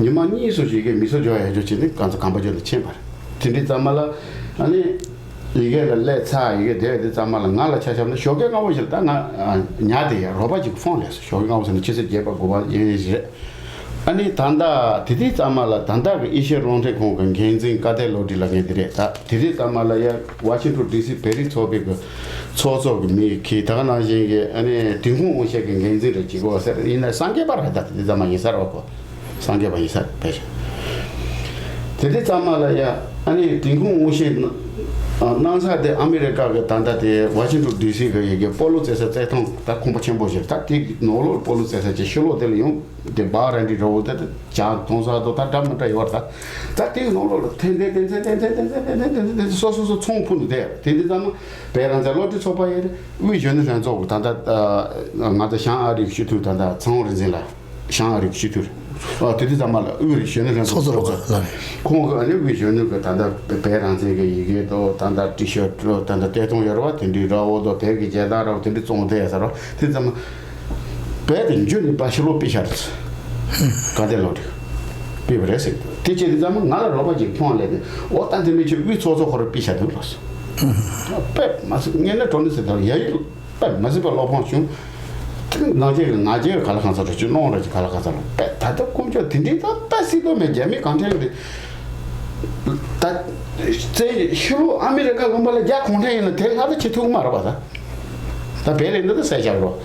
ཉི་མ་གཉིས་སུ་ཞིག་གིས་མི་ཚོ་འཇོག་ཡ་འཇོག་བྱས་ནས་གང་ཚོ་གམ་པ་འཇོག་ནས་ཕྱིན་པ་རེད། དེ་འདྲའི་ཙམ་མ་ལ་ཨ་ནི་ ཡི་གེ་ལ་སླེབས་ཚར། ཡི་གེ་དེ་དེ་ཚང་མ་ལ་ང་ལ་ཆ་བཞག་ན་ཞོགས་ཀས་སྔ་པོ་ཞིག་ལ་ད་ང་ཉལ་དེ་ཡ་རོགས་པ་ཅིག་ཕོན་སླེབས་སོང་། ཞོགས་ཀས་སྔ་པོ་ཟེར་ན་ཕྱི་ཚེས་བརྒྱད་པ་དགུ་པ་ཡིན་ཡིན་ཞིག་རེད། ཨ་ནི་ད་ལྟ་དེ་དུས་ཙམ་པ་ལ་ད་ལྟ་གི་ཨེ་ཤེ་ཡ་རླུང་འཕྲིན་ཁང་གི་འགན་འཛིན་སྐལ་ལྡན་བློ་གྲོས་ལགས་ངེད་འདི་རེད། ད་དེ་དུས་ཙམ་པ་ལ་ཡ་ཝ་ཤིང་ཊོན་ཌི་སི་བོད་རིགས་ཚོགས་པའི་གི་ཚོགས་གཙོ་གི་མི་གིས་ད་ག་ནང་བཞིན་གི་ཨ་ནི་ཏིང་ཧོང་དབང་ཤེད་ཀྱི་འགན་འཛིན་རེད་ཅིག་གོ་ཟེར། ཡིན་ན་སངས་རྒྱས་པ་རེད། ད་དེ་དུས་ཙམ་པ་ཡིན་ས་རེད་བ་གོ། སངས་རྒྱས་པ་ཡིན་ས་རེད་བས། དེ་དུས་ཙམ་པ་ལ་ཡ་ཨ་ནི་ཏིང་ཧོང་དབང་ཤེད་གནང་ས་དེ་ཨ་མི་རི་ཀ་གི་ད་ལྟ་དེ་ཝ་ཤིང་ཊོན་ཌི་སི་གི་ཡ་གི་སྤོ་ལོ་རྩེ་ས་རྩེད་ཐང་ད་ཁང་པ་ཆེན་པོ་ཞིག་ད་དེ་ནང་ལོགས་སྤོ་ལོ་རྩེ་ས་ཅིག་ཕྱི་ལོགས་དེ་ལ་ཡོང་། དེ་བག་ར་འདྲི་འདྲ་བོ་དེ་ཇ་འཐུང་ས་དོ་ད་འདྲ་མི་འདྲ་ཡོད་རེད། ད་ད་དེའི་ནང་ལོགས་ལ་ཐེན་ཐེན་ཐེན་ཐེན་སོ་སོ་སོ་ཚོང་ཕུ་ནས་བསྡད་ཡོད་རེད། དེ་འདི་ཙམ་ན་བོད་རང་བཙན་སློབ་ཕྲུག་ཚོགས་པ་ཡིན་རེད། དབུས་གཞོན་ནུ་ལྷན་ཚོགས་ཀྱི་ད་ལྟ་ང་ཚོ་བྱང་ཨ་རིའི་སྤྱི་འཐུས་ད་ལྟ་ཚེ་དབང་རིག་འཛིན་ལགས་བྱང་ཨ་རིའི་སྤྱི་འཐུས་རེད། ཨ་དེ་དུས་ཙམ་པ་ལ་དབུས་གཞོན་ནུ་ལྷན་ཚོགས་ཚོགས་གཙོ་ལགས་རེད། ཁོང་གིས་ཨ་ནི་དབུས་གཞོན་ནུ་གི་ད་ལྟ་བོད་རང་བཙན་གྱི་ཡི་གེ་དོ་ད་ལྟ་ཊི་ཤར་ཊི་ད་ལྟ་བཀྲས་མཐོང་ཡོད་རེད་བ། དེ་འདྲའི་ར་བོ་དོ་བོད་ཀྱི་རྒྱལ་དར་ར་བོ་དེ་འདྲའི་བཙོང་བསྡད་ཡོད་ས་རེད་བ། དེ་ཙམ་པ། བོད་དེ་འཇུ་ནས་པ་ཕྱི་ལོགས་ཕུད་བཞག་རེད། ག་དེ་ལོ་རེད། ཕུད་པ་རེད་ཟེར། དེ་བྱས་དུས་ཙམ་པ་ང་ལ་རོགས་པ་ཅིག་ཕོན་སླེབས་ནས་ཨོ་ད་དེ་མི་ཁྱོད་དབུས་ཚོགས་གཙོ་ཁོ་རང་ཕུད་བཞག་འདུག་ལགས་སོ། དཔེ་མ་སྲིད་ངས་ནི་གྲོ་ནི་ཟེར་དང་ཡ་ཡིག་དཔེ་མ་སྲིད་པ་བློ་ཕམ་བྱུང་། དེ་ནང་བཞིན་ང་རྒྱལ་ག་ལ་གང་ཚ་རེད་ཅིག་གནོང་རེད་ཅིག་ག་ལ་གང་ཚ་རེད། དཔེ་ད་ལྟ་དཀོན་མཆོག་དེ་འདྲའི་ད་དཔེ་སྲིད་དོ་མེད་རྒྱ་མི་གང་དྲན་རེད། ད་བཙན་ཤུ་ལུ་ཨ་མི་རི་ཀ་ལུང་པ་ལ་རྒྱ་གུང་ཁྲན་ཡིན་ན་དེ་ལྷག་ད་བྱེད་ཐུབ་ཀྱི་མ་རེད་པ། ད་ད་བལ་ཡིན་ན་ད་བསད་བཞག་རོགས།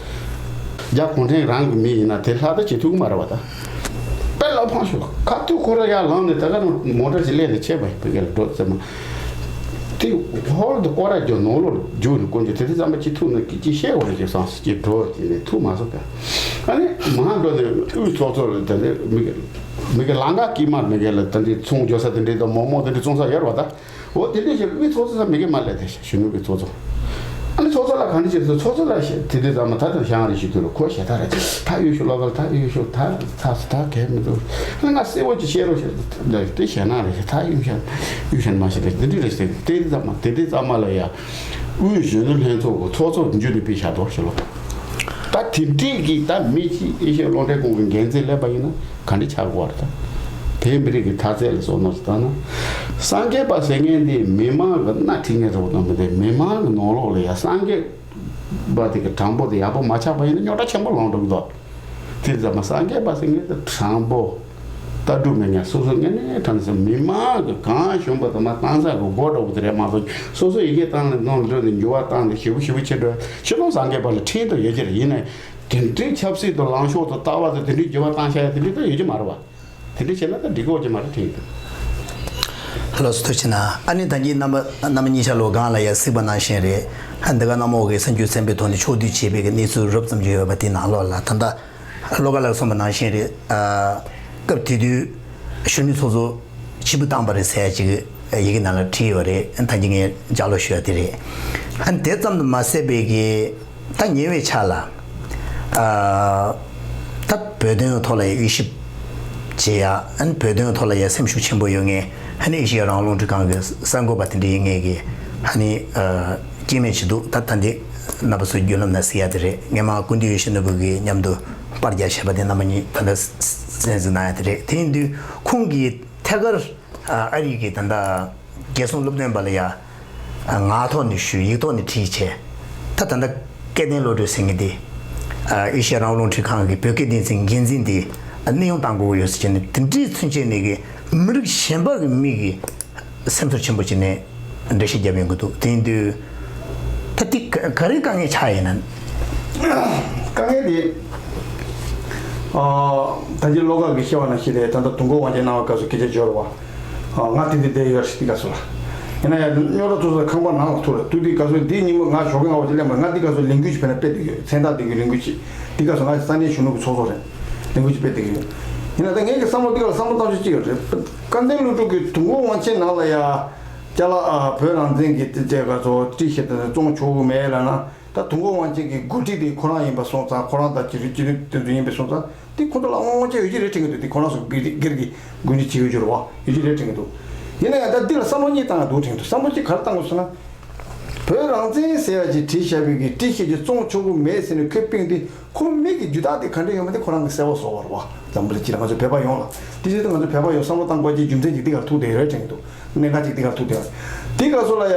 རྒྱ་གུང་ཁྲན་རང་གི་མི་ཡིན་ན་དེ་ལྷག་ད་བྱེད་ཐུབ་ཀྱི་མ་རེད་པ། ད་དཔེ་བློ་ཕམ་ཞིག་ཁ་ཐུག་ཁོ་ར་ཡར་ལངས་ནས་ད་ག་ནང་མོ་ཊ་ཞིག་སླེབས་ནས་ཆས་པ་ཡིན་བོད་སྐད་ལ་འགྲོ་ཙམ་མ། དེ་ཧོལ་དུ་སྐོར་ར་རྒྱུ་ནང་ལོགས་རྒྱུགས་ནས་དཀོན་མཆོག་དེ་དུས་ཙམ་པ་ཅི་ཐུག་ན་ཅི་བཤད་འོ་རེ་ཅིག་བསམ་སོང་ཅི་འགྲོ་ཅི་ནས་ཐུག་མ་སོང་ག། ཨ་ནི་མ་འགྲོ་ནས་དབུས་ཚོགས་གཙོ་ལ་དེ་ནས་མི་གི་མི་གི་ལང་ཀ་དཀྱིལ་མར་མི་གི་ལ་དེ་འདྲའི་ཚོང་རྒྱག་ས་དེ་འདྲའི་དང་མོག་མོག་དེ་འདྲའི་བཙོང་ས་ཡོད་རེད་པ། ད་འོ་དེ་འདྲའི་ཞིག་དབུས་ཚོགས་གཙོ་ས་མི་གི་མ་སླེབས་དེ་གཞོན་ནུ་གི་ཚོགས་གཙོ། ཨ་ནི་ཚོགས་གཙོ་ལ་གང་འདྲ་བྱས་སོང་། ཚོགས་གཙོ་ལ་ཞེ་དེ་དུས་ཙམ་པ་ད་དུང་ཤང་རེ་ཞིག་དུས་ལ་ཁོ་ཞེ་ད་ར་ཅིག་ད་ཡོད་ཤོག་ལོ་ག་ལ་ད་ཡོད་ཤོག་ད་ཚ་སོ་ད་གལ་མི་འདུག་ཨ་ང་གསལ་བོ་ཅིག་བཤད་རོགས་ཞེས་དེ་ཞེ་ན་རེ་ཞེ་ད་ཡོད་ཤག་ཡོད་ཤག་མ་ཞེ་རེ་དེ་འདྲ་རེ་ཟེར་དེ་དུས་ཙམ་པ་དེ་དུས་ཙམ་པ་ལ་ཡ་དབུས་གཞོན་ནུ་ལྷན་ཚོགས་ཀྱི་ཚོགས་གཙོ་འཇུ་ནས་ཕུད་བཞག་དོ་ཞེས་ལོ། ད་དེ་འདྲས་ཀྱི་ད་མི་གཅིག་ཨེ་ཤེ་ཡ་རླུང་འཕྲིན་ཁང་གི་འགན་འཛིན་སླེབས་པ་ཡིན་ན་ག་འདྲ་ཆགས་དགོས་རེད། ད་བོད་མི་རིགས་ཀྱི་མཐའ་ཚད་ལ་སོགས་ནོར་ཞིག་བཏང་ན་སངས་རྒྱས་པ་ཟེར་མཁན་འདི་མི་མང་གི་སྣ་ཁྲིད་མཁན་རེད་བ། དང་མི་འདི་མི་མང་གི་ནང་ལོགས་ལ་ཡ་སངས་རྒྱས་པ་དེ་གི་དྲང་པོ་དེ་ཡག་པོ་མ་ཆགས་པ་ཡིན་ན་རྙོག་དྲ་ཆེན་པོ་ལངས་འགྲོ་གི་འདུག་དེ་ཙམ་མ་སངས་རྒྱས་པ་ཟེར་མཁན་དེ་དྲང་པོ། ལྟ་གྲུབ་མེད་མཁན་སོ་སོ་དངོས་གནས་དྲང་གནས་མི་མང་གི་གང་བྱུང་པ་དང་མ་བཏང་ས་གི་སྒོ་འགྲོ་གི་དེ་རེད་མ་གཏོགས་སོ་སོ་ཡི་གེ་བཏང་ནས་ནང་འགྲོ་ནས་འགྱུར་བ་བཏང་ནས་ཞེ་པོ་ཞེ་པོ་བྱེད་འགྲོ་ཕྱི་ལོགས་སངས་རྒྱས་པ་ལ་ཁྲིད་དུ་ཡོད་ཀྱི་རེད། ཡིན་ནའི་དེ་འདྲའི་ཆབ་སྲིད་དང་ལངས་ཕྱོགས་དང་ལྟ་བ་དང་དེ་འདྲའི་འགྱུར་བ་བཏང་བཞག་ཡ་དེ་འདྲའི་ད་ཡོད་ཀྱི་མ་རེད་བ། དེ་འདྲའི་བྱས་ན་ད་འགྲིག་གི་ཡོད་ཀྱི་མ་རེད་ཁྲིད་དུ། ལགས་སོ་ཐུགས་རྗེ་གནང་། ཨ་ནི་ད་གིན་རྣམ་པ་རྣམ་པ་གཉིས་ཆ་ལོ་སྒང་ལ་ཡ་གཟིགས་པ་ནང་བཞིན་རེད། ཨ་འདི་ག་གནམ་འོག་གི་གསར་འགྱུར་ཚན་པའི་ཐོག་ནས་ཕྱོགས་བསྡུས་བྱས་པའི་གི་གནས་ཚུལ་རོབ་ཙམ་ཅིག་ཡོད་པ་དེ་ནང་ལོགས་ལ་ད་ལྟ། བློ་དགའ་ལགས་གསུངས་པ་ནང་བཞིན་རེད། ཨ། སྐབས་དེ་དུས་གཞོན་ནུ་ཚོགས་གཙོ་ཕྱིར་འབུད་བཏང་པ་རེད་ཟེར་ཡ་ཅིག་ཡི་གེ་ནང་ལ་བྲིས་ཡོད་རེད། ད་གིན་ངས་ལྗགས་ཀློག་ཞུ་ཡ་དེ་རེད། ཨ་ནི་དེ་ཙམ་དུ་མ་ཟད་པའི་གི་ད་ཉེ་བའི་ཆར་ལ། ཨ། ད་བོད་དོན་ཐོག་ལ་ཡ་དབྱེ་ཞིབ་བྱེད་ཡ། ཨ་ནི་བོད་དོན་ཐོག་ལ་ཡ་སེམས་ཤུགས་ཆེན་པོ་ཡོད་མཁན། ཨ་ནི་ཨེ་ཤེ་ཡ་རང་དབང་རླུང་འཕྲིན་ཁང་གི་གསར་འགོད་པ་དེ་འདྲ་ཡིན་མཁན་གི་ཨ་ནི། ཨ། སྐྱེ་དམན་ཅིག་འདུག་ད་ད་འདི་རྣམ་པ་ཚོའི་བརྒྱུད་ལམ་ནང་གཟིགས་ཡ་དེ་རེད། ངས་མ་ཀུན་བཏུས་ཡེ་ཤེས་ནོར་བུ་གི་མཉམ་དུ་པར་རྒྱག་བྱས་པ་དེ་རྣམ་པ་གཉིས་ད་ལྟ་གསན་གཟིགས་གནང་ཡ་དེ་རེད། དེ་ཡིན་དུས་ཁོང་གིས་ཐད་ཀར་ཨ་རི་གི་ད་ལྟ་རྒྱལ་སྲུང་སློབ་སྟོན་པ་ལ་ཡ་ངག་ཐོག་ནས་ཞུས། ཡིག་ཐོག་ནས་བྲིས་བྱས། ད་ད་ལྟ་སྐལ་ལྡན་བློ་གྲོས་ཟེར་མཁན་དེ་ཨེ་ཤེ་ཡ་རང་དབང་རླུང་འཕྲིན་ཁང་གི་བོད་སྐད་སྡེ་ཚན་འགན་འཛིན་དེ་གནས་དབྱུང་བཏང་དགོས་ཀྱི་ཡོད་ཟེར་བྱས་ནས་དེ་འདྲའི་ཚུན་ཆད་ནས་གི་མི་རིགས་གཞན་པ་གི་མི་གི་སེམས་ཚོར་ཆེན་པོ་བྱས་ནས་འགྲེལ་བཤད་བརྒྱབ་ཡོང་གི་འདུག་དེ་ཡིན་དུས་ད་འདི་ག་ག་རེ་དཀའ་ངལ་ཆགས་ཡིན་ན། དཀའ་ངལ་དེ། ཨ། ད་ཅི་བློ་དགའ་གིས་བཤད་པ་ནང་བཞིན་རེད། ད་ལྟ་དུས་འཁོར་དབང་ཆེན་གནང་བའི་སྐབས་སུ་སྐད་ཆ་བརྗོད་རེད་བ། ཨ། ང་དེ་འདི་བསྡད་ཡོད་རེད་དེ་སྐབས་སུ་ལ། ཡིན་ན་ཡང་རྙོག་དྲ་ཚོགས་ས་ཁང་པ་ནང་ལ་ཐུག་རེད། དུས་དེའི་སྐབས་སུ་འདི་ཉིན་མོ་ང་ཞོགས་ཀས་སྔ་བ་ཅིག་སླེབས་མ་རེད། ང་འདི་སྐབས་སུ་ལས་འགུལ་ཅིག་ཕེབས་བསྡད་ཡོད། མཚན་རྟགས་འདི་གི་ལས་འགུལ་ཅིག་འདི་སྐབས་སུ་ང་ས་གནས་གཞོན་ནུ་གི་ཚོགས་གཙོ་རེད། ལས་འགུལ་ཅིག་ཕེབས་བསྡད་ཡོད། ཡིན་ན་ད་ངས་ཀྱི་བསམ་བློ་འདི་ག་ལ་བསམ་བློ་བཏང་ཆོག་ཅིག་ཡོད་རེད། སྐལ་ལྡན་བློ་གྲོས་ཀྱིས་དུས་འཁོར་དབང་ཆེན་ནང་ལ་ཡ། ཅ་ལག་ཨ། བོད་རང་བཙན་གྱི་དེ་བྱས་ག་ཚོ་ཏི་ཤི་ཏི་བཙོང་ཆོག་གི་མེད་ལབ་ན། ད་དུས་འཁོར་དབང་ཆེན་གྱི་འགོ་ཁྲིད་དེ་ཁོ་རང་ཡིན་པ་སོང་ཙང་། ཁོ་རང་དང་སྤྱི་འཐུས་སྤྱི་འཐུས་དེ་ཚོ་ཡིན་པ་སོང་ཙང་། དེ་ཁོ་ཚོ་ལ་དབང་ཆ་ཡོད་ཀྱི་རེད་དྲན་གྱི་འདུག་དེ་ཁོ་རང་ཚོ་སྒེར་སྒེར་གྱི་འགོ་ཁྲིད་བྱེད་ཀྱི་ཡོད་རེད་བ། ཡོད་ཀྱི་རེད་དྲན་གྱི་འདུག་ཡིན་ན་ཡང་ད་འདི་ལ་བསམ་བློ་གཉིས་བཏང་ཡ་འདུག་དྲན་གྱི་འདུག་བསམ་བློ་གཅིག་ག་རེ་བཏང་དགོས་ཟེར་ན། བོད་རང་བཙན་ཟེར་ཡ་ཅིག་བྲིས་བཞག་པའི་གི་ཏི་ཤི་ཏི་བཙོང་ཆོག་གི་མེད་ཟེར་ནས་ཁོས་པིན་དེ། ཁོ་མི་གི་རྒྱུ་དག་དེ་ག་འདྲ་ཡོད་མེད་དེ་ཁོ་རང་གི་གསལ་པོ་བཟོ་བ་རེད་བ། འཛམ་བུ་གླིང་སྤྱི་ལ་ང་ཚོ་བོད་པ་ཡོངས་ལ། དེ་བཞིན་དུ་ང་ཚོ་བོད་པ་ཡོངས་བསམ་བློ་བཏང་དགོས་ཀྱི་རྒྱུ་མཚན་ཅིག་འདི་གར་ཐུག་བསྡད་ཡོད་རེད་དྲན་གྱི་འདུག་གནད་འགག་ཅིག་འདི་གར་ཐུག་བསྡད་ཡོད། དེ་སྐབས་སུ་ལ་ཡ།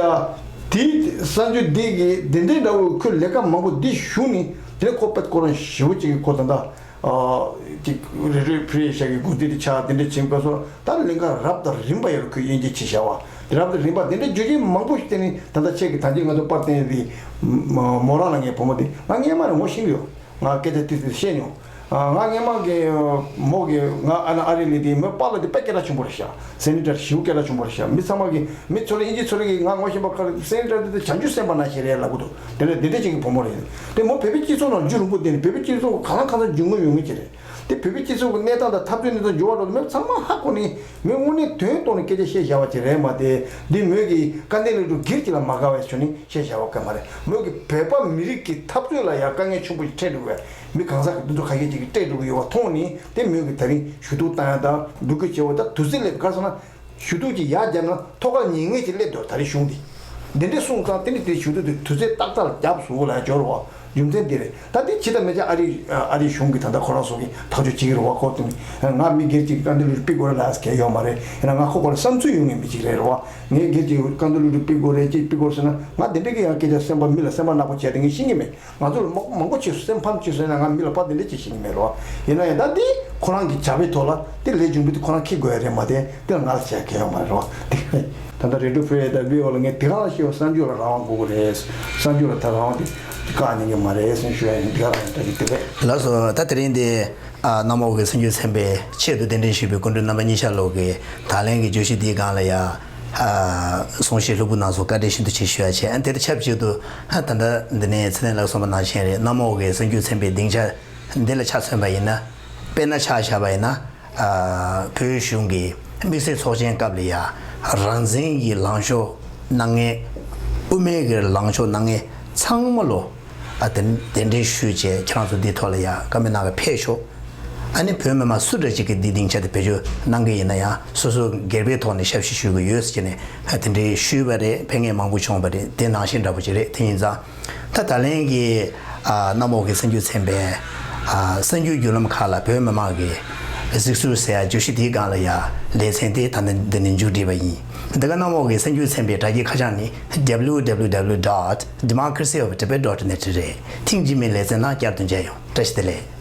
དེའི་གསར་འགྱུར་འདི་གི་དེ་འདྲའི་འདྲ་བོ་ཁོས་ལས་ཀ་མང་པོ་འདི་ཞུ་ནི་དེ་ཁོ་པད་ཁོ་རང་ཞེ་བོ་ཅིག་གི་ཁོ་ད་ལྟ་ཅིག་རེ་ཌིའོ་ཕི་རི་ཨེ་ཤ་གི་འགོ་ཁྲིད་དེ་ཆགས་དེ་འདྲ་བྱེད་པ་སོགས་ད་ལས་ཀ་རབ་དང་རིམ་པ་ཡར་ཁོས་དབྱེ་འབྱེད་བྱེད་བྱ་བ་དེ་རབ་དང་རིམ་པ་དེ་འདྲ་རྒྱུ་རྐྱེན་མང་པོ་ཞིག་བརྟེན་ནས་ད་ལྟ་ཁྱེད་ཀྱི་ད་གིན་ང་ཚོ་པར་བསྟན་པའི་མོ་རང་ལ་ངའི་བུ་མོ་དེ་ང་སྔས་མ་ནས་ངོ་ཤེས་ཀྱི་ཡོད། ང་སྐད་ཆ་ཏིག་ཏིག་བཤད་མྱོང་། ང་སྔས་མ་གི་མོ་གི་ང་ཨ་ན་ཨ་རི་ལི་དེ་མོའི་པཱ་ལགས་དེ་དཔེ་སྐད་གྲགས་ཆེན་པོ་རེད་ཤག་སེ་ནེ་ཊར་ཞེ་པོ་སྐད་གྲགས་ཆེན་པོ་རེད་ཤག་མི་ཚང་མ་གི་མི་ཚོ་ལ་དབྱིན་ཇི་ཚོ་ལ་གི་ང་ངོ་ཤེས་པ་ཁ་ལ་སེ་ནེ་ཊར་དེ་བྱང་ཆུབ་སེམས་དཔའ་ནང་བཞིན་རེད་ལབ་གི་འདུག་དེ་འདྲ་དེ་འདྲ་ཅིག་གི་བུ་མོ་རེད། དེ་མོ་བོད་པའི་སྤྱི་ཚོགས་ནང་རྒྱུན་རིང་པོ་བསྡད་ནས་བོད་པའི་སྤྱི་ཚོགས་གང་ལ་གང་འཚམ་རྒྱུས་མངའ་ཡོད་མཁན་ཅིག་རེད། དེ་བོད་པའི་སྤྱི་ཚོགས་ཀྱི་གནས་སྟངས་དང་འཐབ་རྩོད་གནས་སྟངས་འགྱུར་བ་འགྲོ་དུས་མི་ཚང་མ་ཧ་གོ་ནས་མི་དངོས་གནས་དོན་གཏོང་ནས་སྐད་ཆ་བཤད་བཞག་པ་ཅིག་རེད་མ་གཏོགས་འདི་མོས་ཀྱི་སྐལ་ལྡན་སློབ་ཕྲུག་སྒེར་གྱི་ལ་མ་དགའ་བའི་ཆོས་ནི་བཤད་བཞག་པ་ག་མ་རེད། མོས་ཀྱི་བོད་པ་མི་རིགས་ཀྱི་འཐབ་རྩོད་ལ་ཡང་དཀའ་ངལ་ཆེན་པོ་ཞིག་འཕྲད་འགྲོ་བའི་མི་གང་ཟག་གི་འདི་ཚོ་ཁ་ཤས་ཅིག་གིས་སྤྲད་འགྲོ་གི་ཡོད་པ་མཐོང་ནས་དེ་མོས་ཀྱི་ད་རིང་ཞུ་གཏུག་བཏང་ཡ་དང་འབོད་སྐུལ་བྱེད་པ་དང་དུས་ཚོད་སླེབས་ག་སོང་ན། ཞུ་གཏུག་ཅིག་ཡར་བརྒྱབ་ན་ཐོག་ཁར་ཉན་མཁན་ཅིག་སླེབས་འདུག་ད་རེས་གཞུང་འདི། འདི་འདྲས་གསུངས་ཙང་དེ་ནི་དེ་ཞུ་གཏུག་དེ་དུས་ཚོད་ཏག་ཏག་ལ་བརྒྱབ་སོང་ལ་འབྱོར་བ། རྒྱུ་མཚན་འདི་རེད། ད་འདི་ཇི་ལྟར་མེད་ཀྱང་ཨ་རི་ཨ་རིའི་གཞུང་གིས་ད་ལྟ་ཁོ་རང་ཚོ་གིས་ཐག་གཅོད་བྱེད་ཀྱི་རེད་བ། ཁོ་དེ་ནི་ང་མི་སྒེར་གཅིག་གི་བཀའ་འདྲི་ལུ་ཕུལ་དགོས་རེད་ལབ་ཡ་ཡོད་མ་རེད། ཡིན་ན་ང་ཁོ་སྐོར་ལ་བསམ་ཚུལ་ཡོད་མཁན་མི་གཅིག་རེད་རེད་བ། ངས་སྒེར་གྱི་བཀའ་འདྲི་ལུ་ཕུལ་དགོས་རེད་ཅེས་ཕུལ་དགོས་ཟེར་ན་ང་དེ་འདྲས་ཀྱི་ཡང་སྐད་ཆ་སེམས་པ་མི་ལ་སེམས་པ་ནག་པོ་བྱས་ཏེ་ངས་ཤེས་ཀྱི་མེད། ང་ཚོ་ལ་མང་མང་པོ་བྱས་སོང་། སེམས་ཕམ་བྱས་སོང་ན་ང་མི་ལ་ཕར་དེ་འདྲ་ཅིག་ཤེས་ཀྱི་མེད་རོ། ཡིན་ན་ཡང་ད་འདི་ཁོ་རང་གི་བྱ་བའི་ཐོག་ལ་དེ་ལས་བྱུང་བའི་དེ་ཁོ་རང་འཁྱེར་དགོས་ཡ་རེད་མ་གཏོགས་དེ་ལ་ང་ལ་བྱ་གལ་ཡོད་མ་རེད་རོ། དེ་ད་ལྟ་རེ་ཌིའོ་ཕི་རི་ཨེ་ཤ་དང་བྷི་ཨོ་ཨེ་ལ་ངས་དེ་ག་ལ་ཤེས་པ་གསར་འགྱུར་ལ་རང་དབང་དགོས་ཀྱི་རེད། གསར་འགྱུར་ལ་ད་རང་དབང་དེ་བཀག་ཉན་གྱི་མ་རེད་ཟེར་ཞུ་ཡ་ཡིན། དེ་ག་ལ་ཡང་ད་ཅིག་དེ་རེད། ལགས་སོ། ད་དེ་རིང་འདི་ཨ་གནམ་འོག་གི་གསར་འགྱུར་ཚན་པའི་ཆེད་དུ་གདན་འདྲེན་ཞུས་པའི་སྐུ་མགྲོན་རྣམ་པ་གཉིས་ཆ་ལོག་གི་ད་ལན་གྱི་བརྗོད་གཞི་འདིའི་སྒང་ལ་ཡ། ཨ་གསུང་བཤད་ལྷུག་པོ་གནང་སོང་། བཀའ་དྲིན་ཤིན་ཏུ་ཆེ་ཞུ་ཡ་བྱས། ཨ་དེ་དང་ཆབས་ཅིག་ཏུ་ཨ་ད་ལྟ་འདི་ནས་ཚེ་བརྟན་ལགས་གསུངས་པ་ནང་བཞིན་རེད། གནམ་འོག་གི་གསར་འགྱུར་ཚན་པའི་སྡིངས་ཆ་འདི་ལ་ཆ་མཚོན་པ་ཡིན་ན། དཔེར་ན་ཆ་བཞག་པ་ཡིན་ན། ཨ་བོད་གཞུང་གི་དམིགས་བསལ་ཚོགས་ཆེན་སྐབས་ལ་ཡ་རང་བཙན་གྱི་ལངས་ཕྱོགས་གནང་མཁན། དབུ་མའི་གི་ལངས་ཕྱོགས་གནང་མཁན་ཚང་མ་ལོ། ཨ་དེ་གདན་འདྲེན་ཞུས་བྱས་ཁྱེད་རང་ཚོ་འདིའི་ཐོག་ལ་ཡ་བཀའ་མོལ་གནང་གི་ཕེབས་ཤོག་ཨ་ནི་བོད་མི་མང་སུ་འདྲ་ཅིག་གིས་འདི་སྡིངས་ཆ་དེ་བེད་སྤྱོད་གནང་གི་ཡིན་ན་ཡང་སོ་སོ་སྒེར་པའི་ཐོག་ནས་ཞབས་ཕྱི་ཞུ་གི་ཡོད་ཟེར་ནས་དེ་འདྲའི་ཞུས་པ་རེད། ཕེབས་མཁན་མང་པོ་བྱུང་བ་རེད། དེ་ནང་བཞིན་འདྲ་པོ་ཅིག་རེད། དེ་ཡིན་ཙང་ད་ད་ལན་གྱི་ཨ་གནམ་འོག་གི་གསར་འགྱུར་ཚན་པའི་ཨ་གསར་འགྱུར་བརྒྱུད་ལམ་ཁག་ལ་བོད་མི་མང་གི་གཟིགས་ཚུལ་ཟེར་ཡ་བརྗོད་གཞི་དེའི་སྒང་ལ་ཡ་ལེ་ཚན་དེ་ད་ནི་འདི་ནས་མཇུག་སྒྲིལ་བ་ཡིན། འདི་ག་གནམ་འོག་གི་གསར་འགྱུར་ཚན་པའི་དྲ་རྒྱའི་ཁ་བྱང་ནི་W W W dot democracy of tibet dot net རེད། ཐེངས་རྗེས་མའི་ལེ་ཚན་ནང་བསྐྱར་དུ་མཇལ་ཡོང་། བཀྲ་ཤིས་བདེ་ལེགས།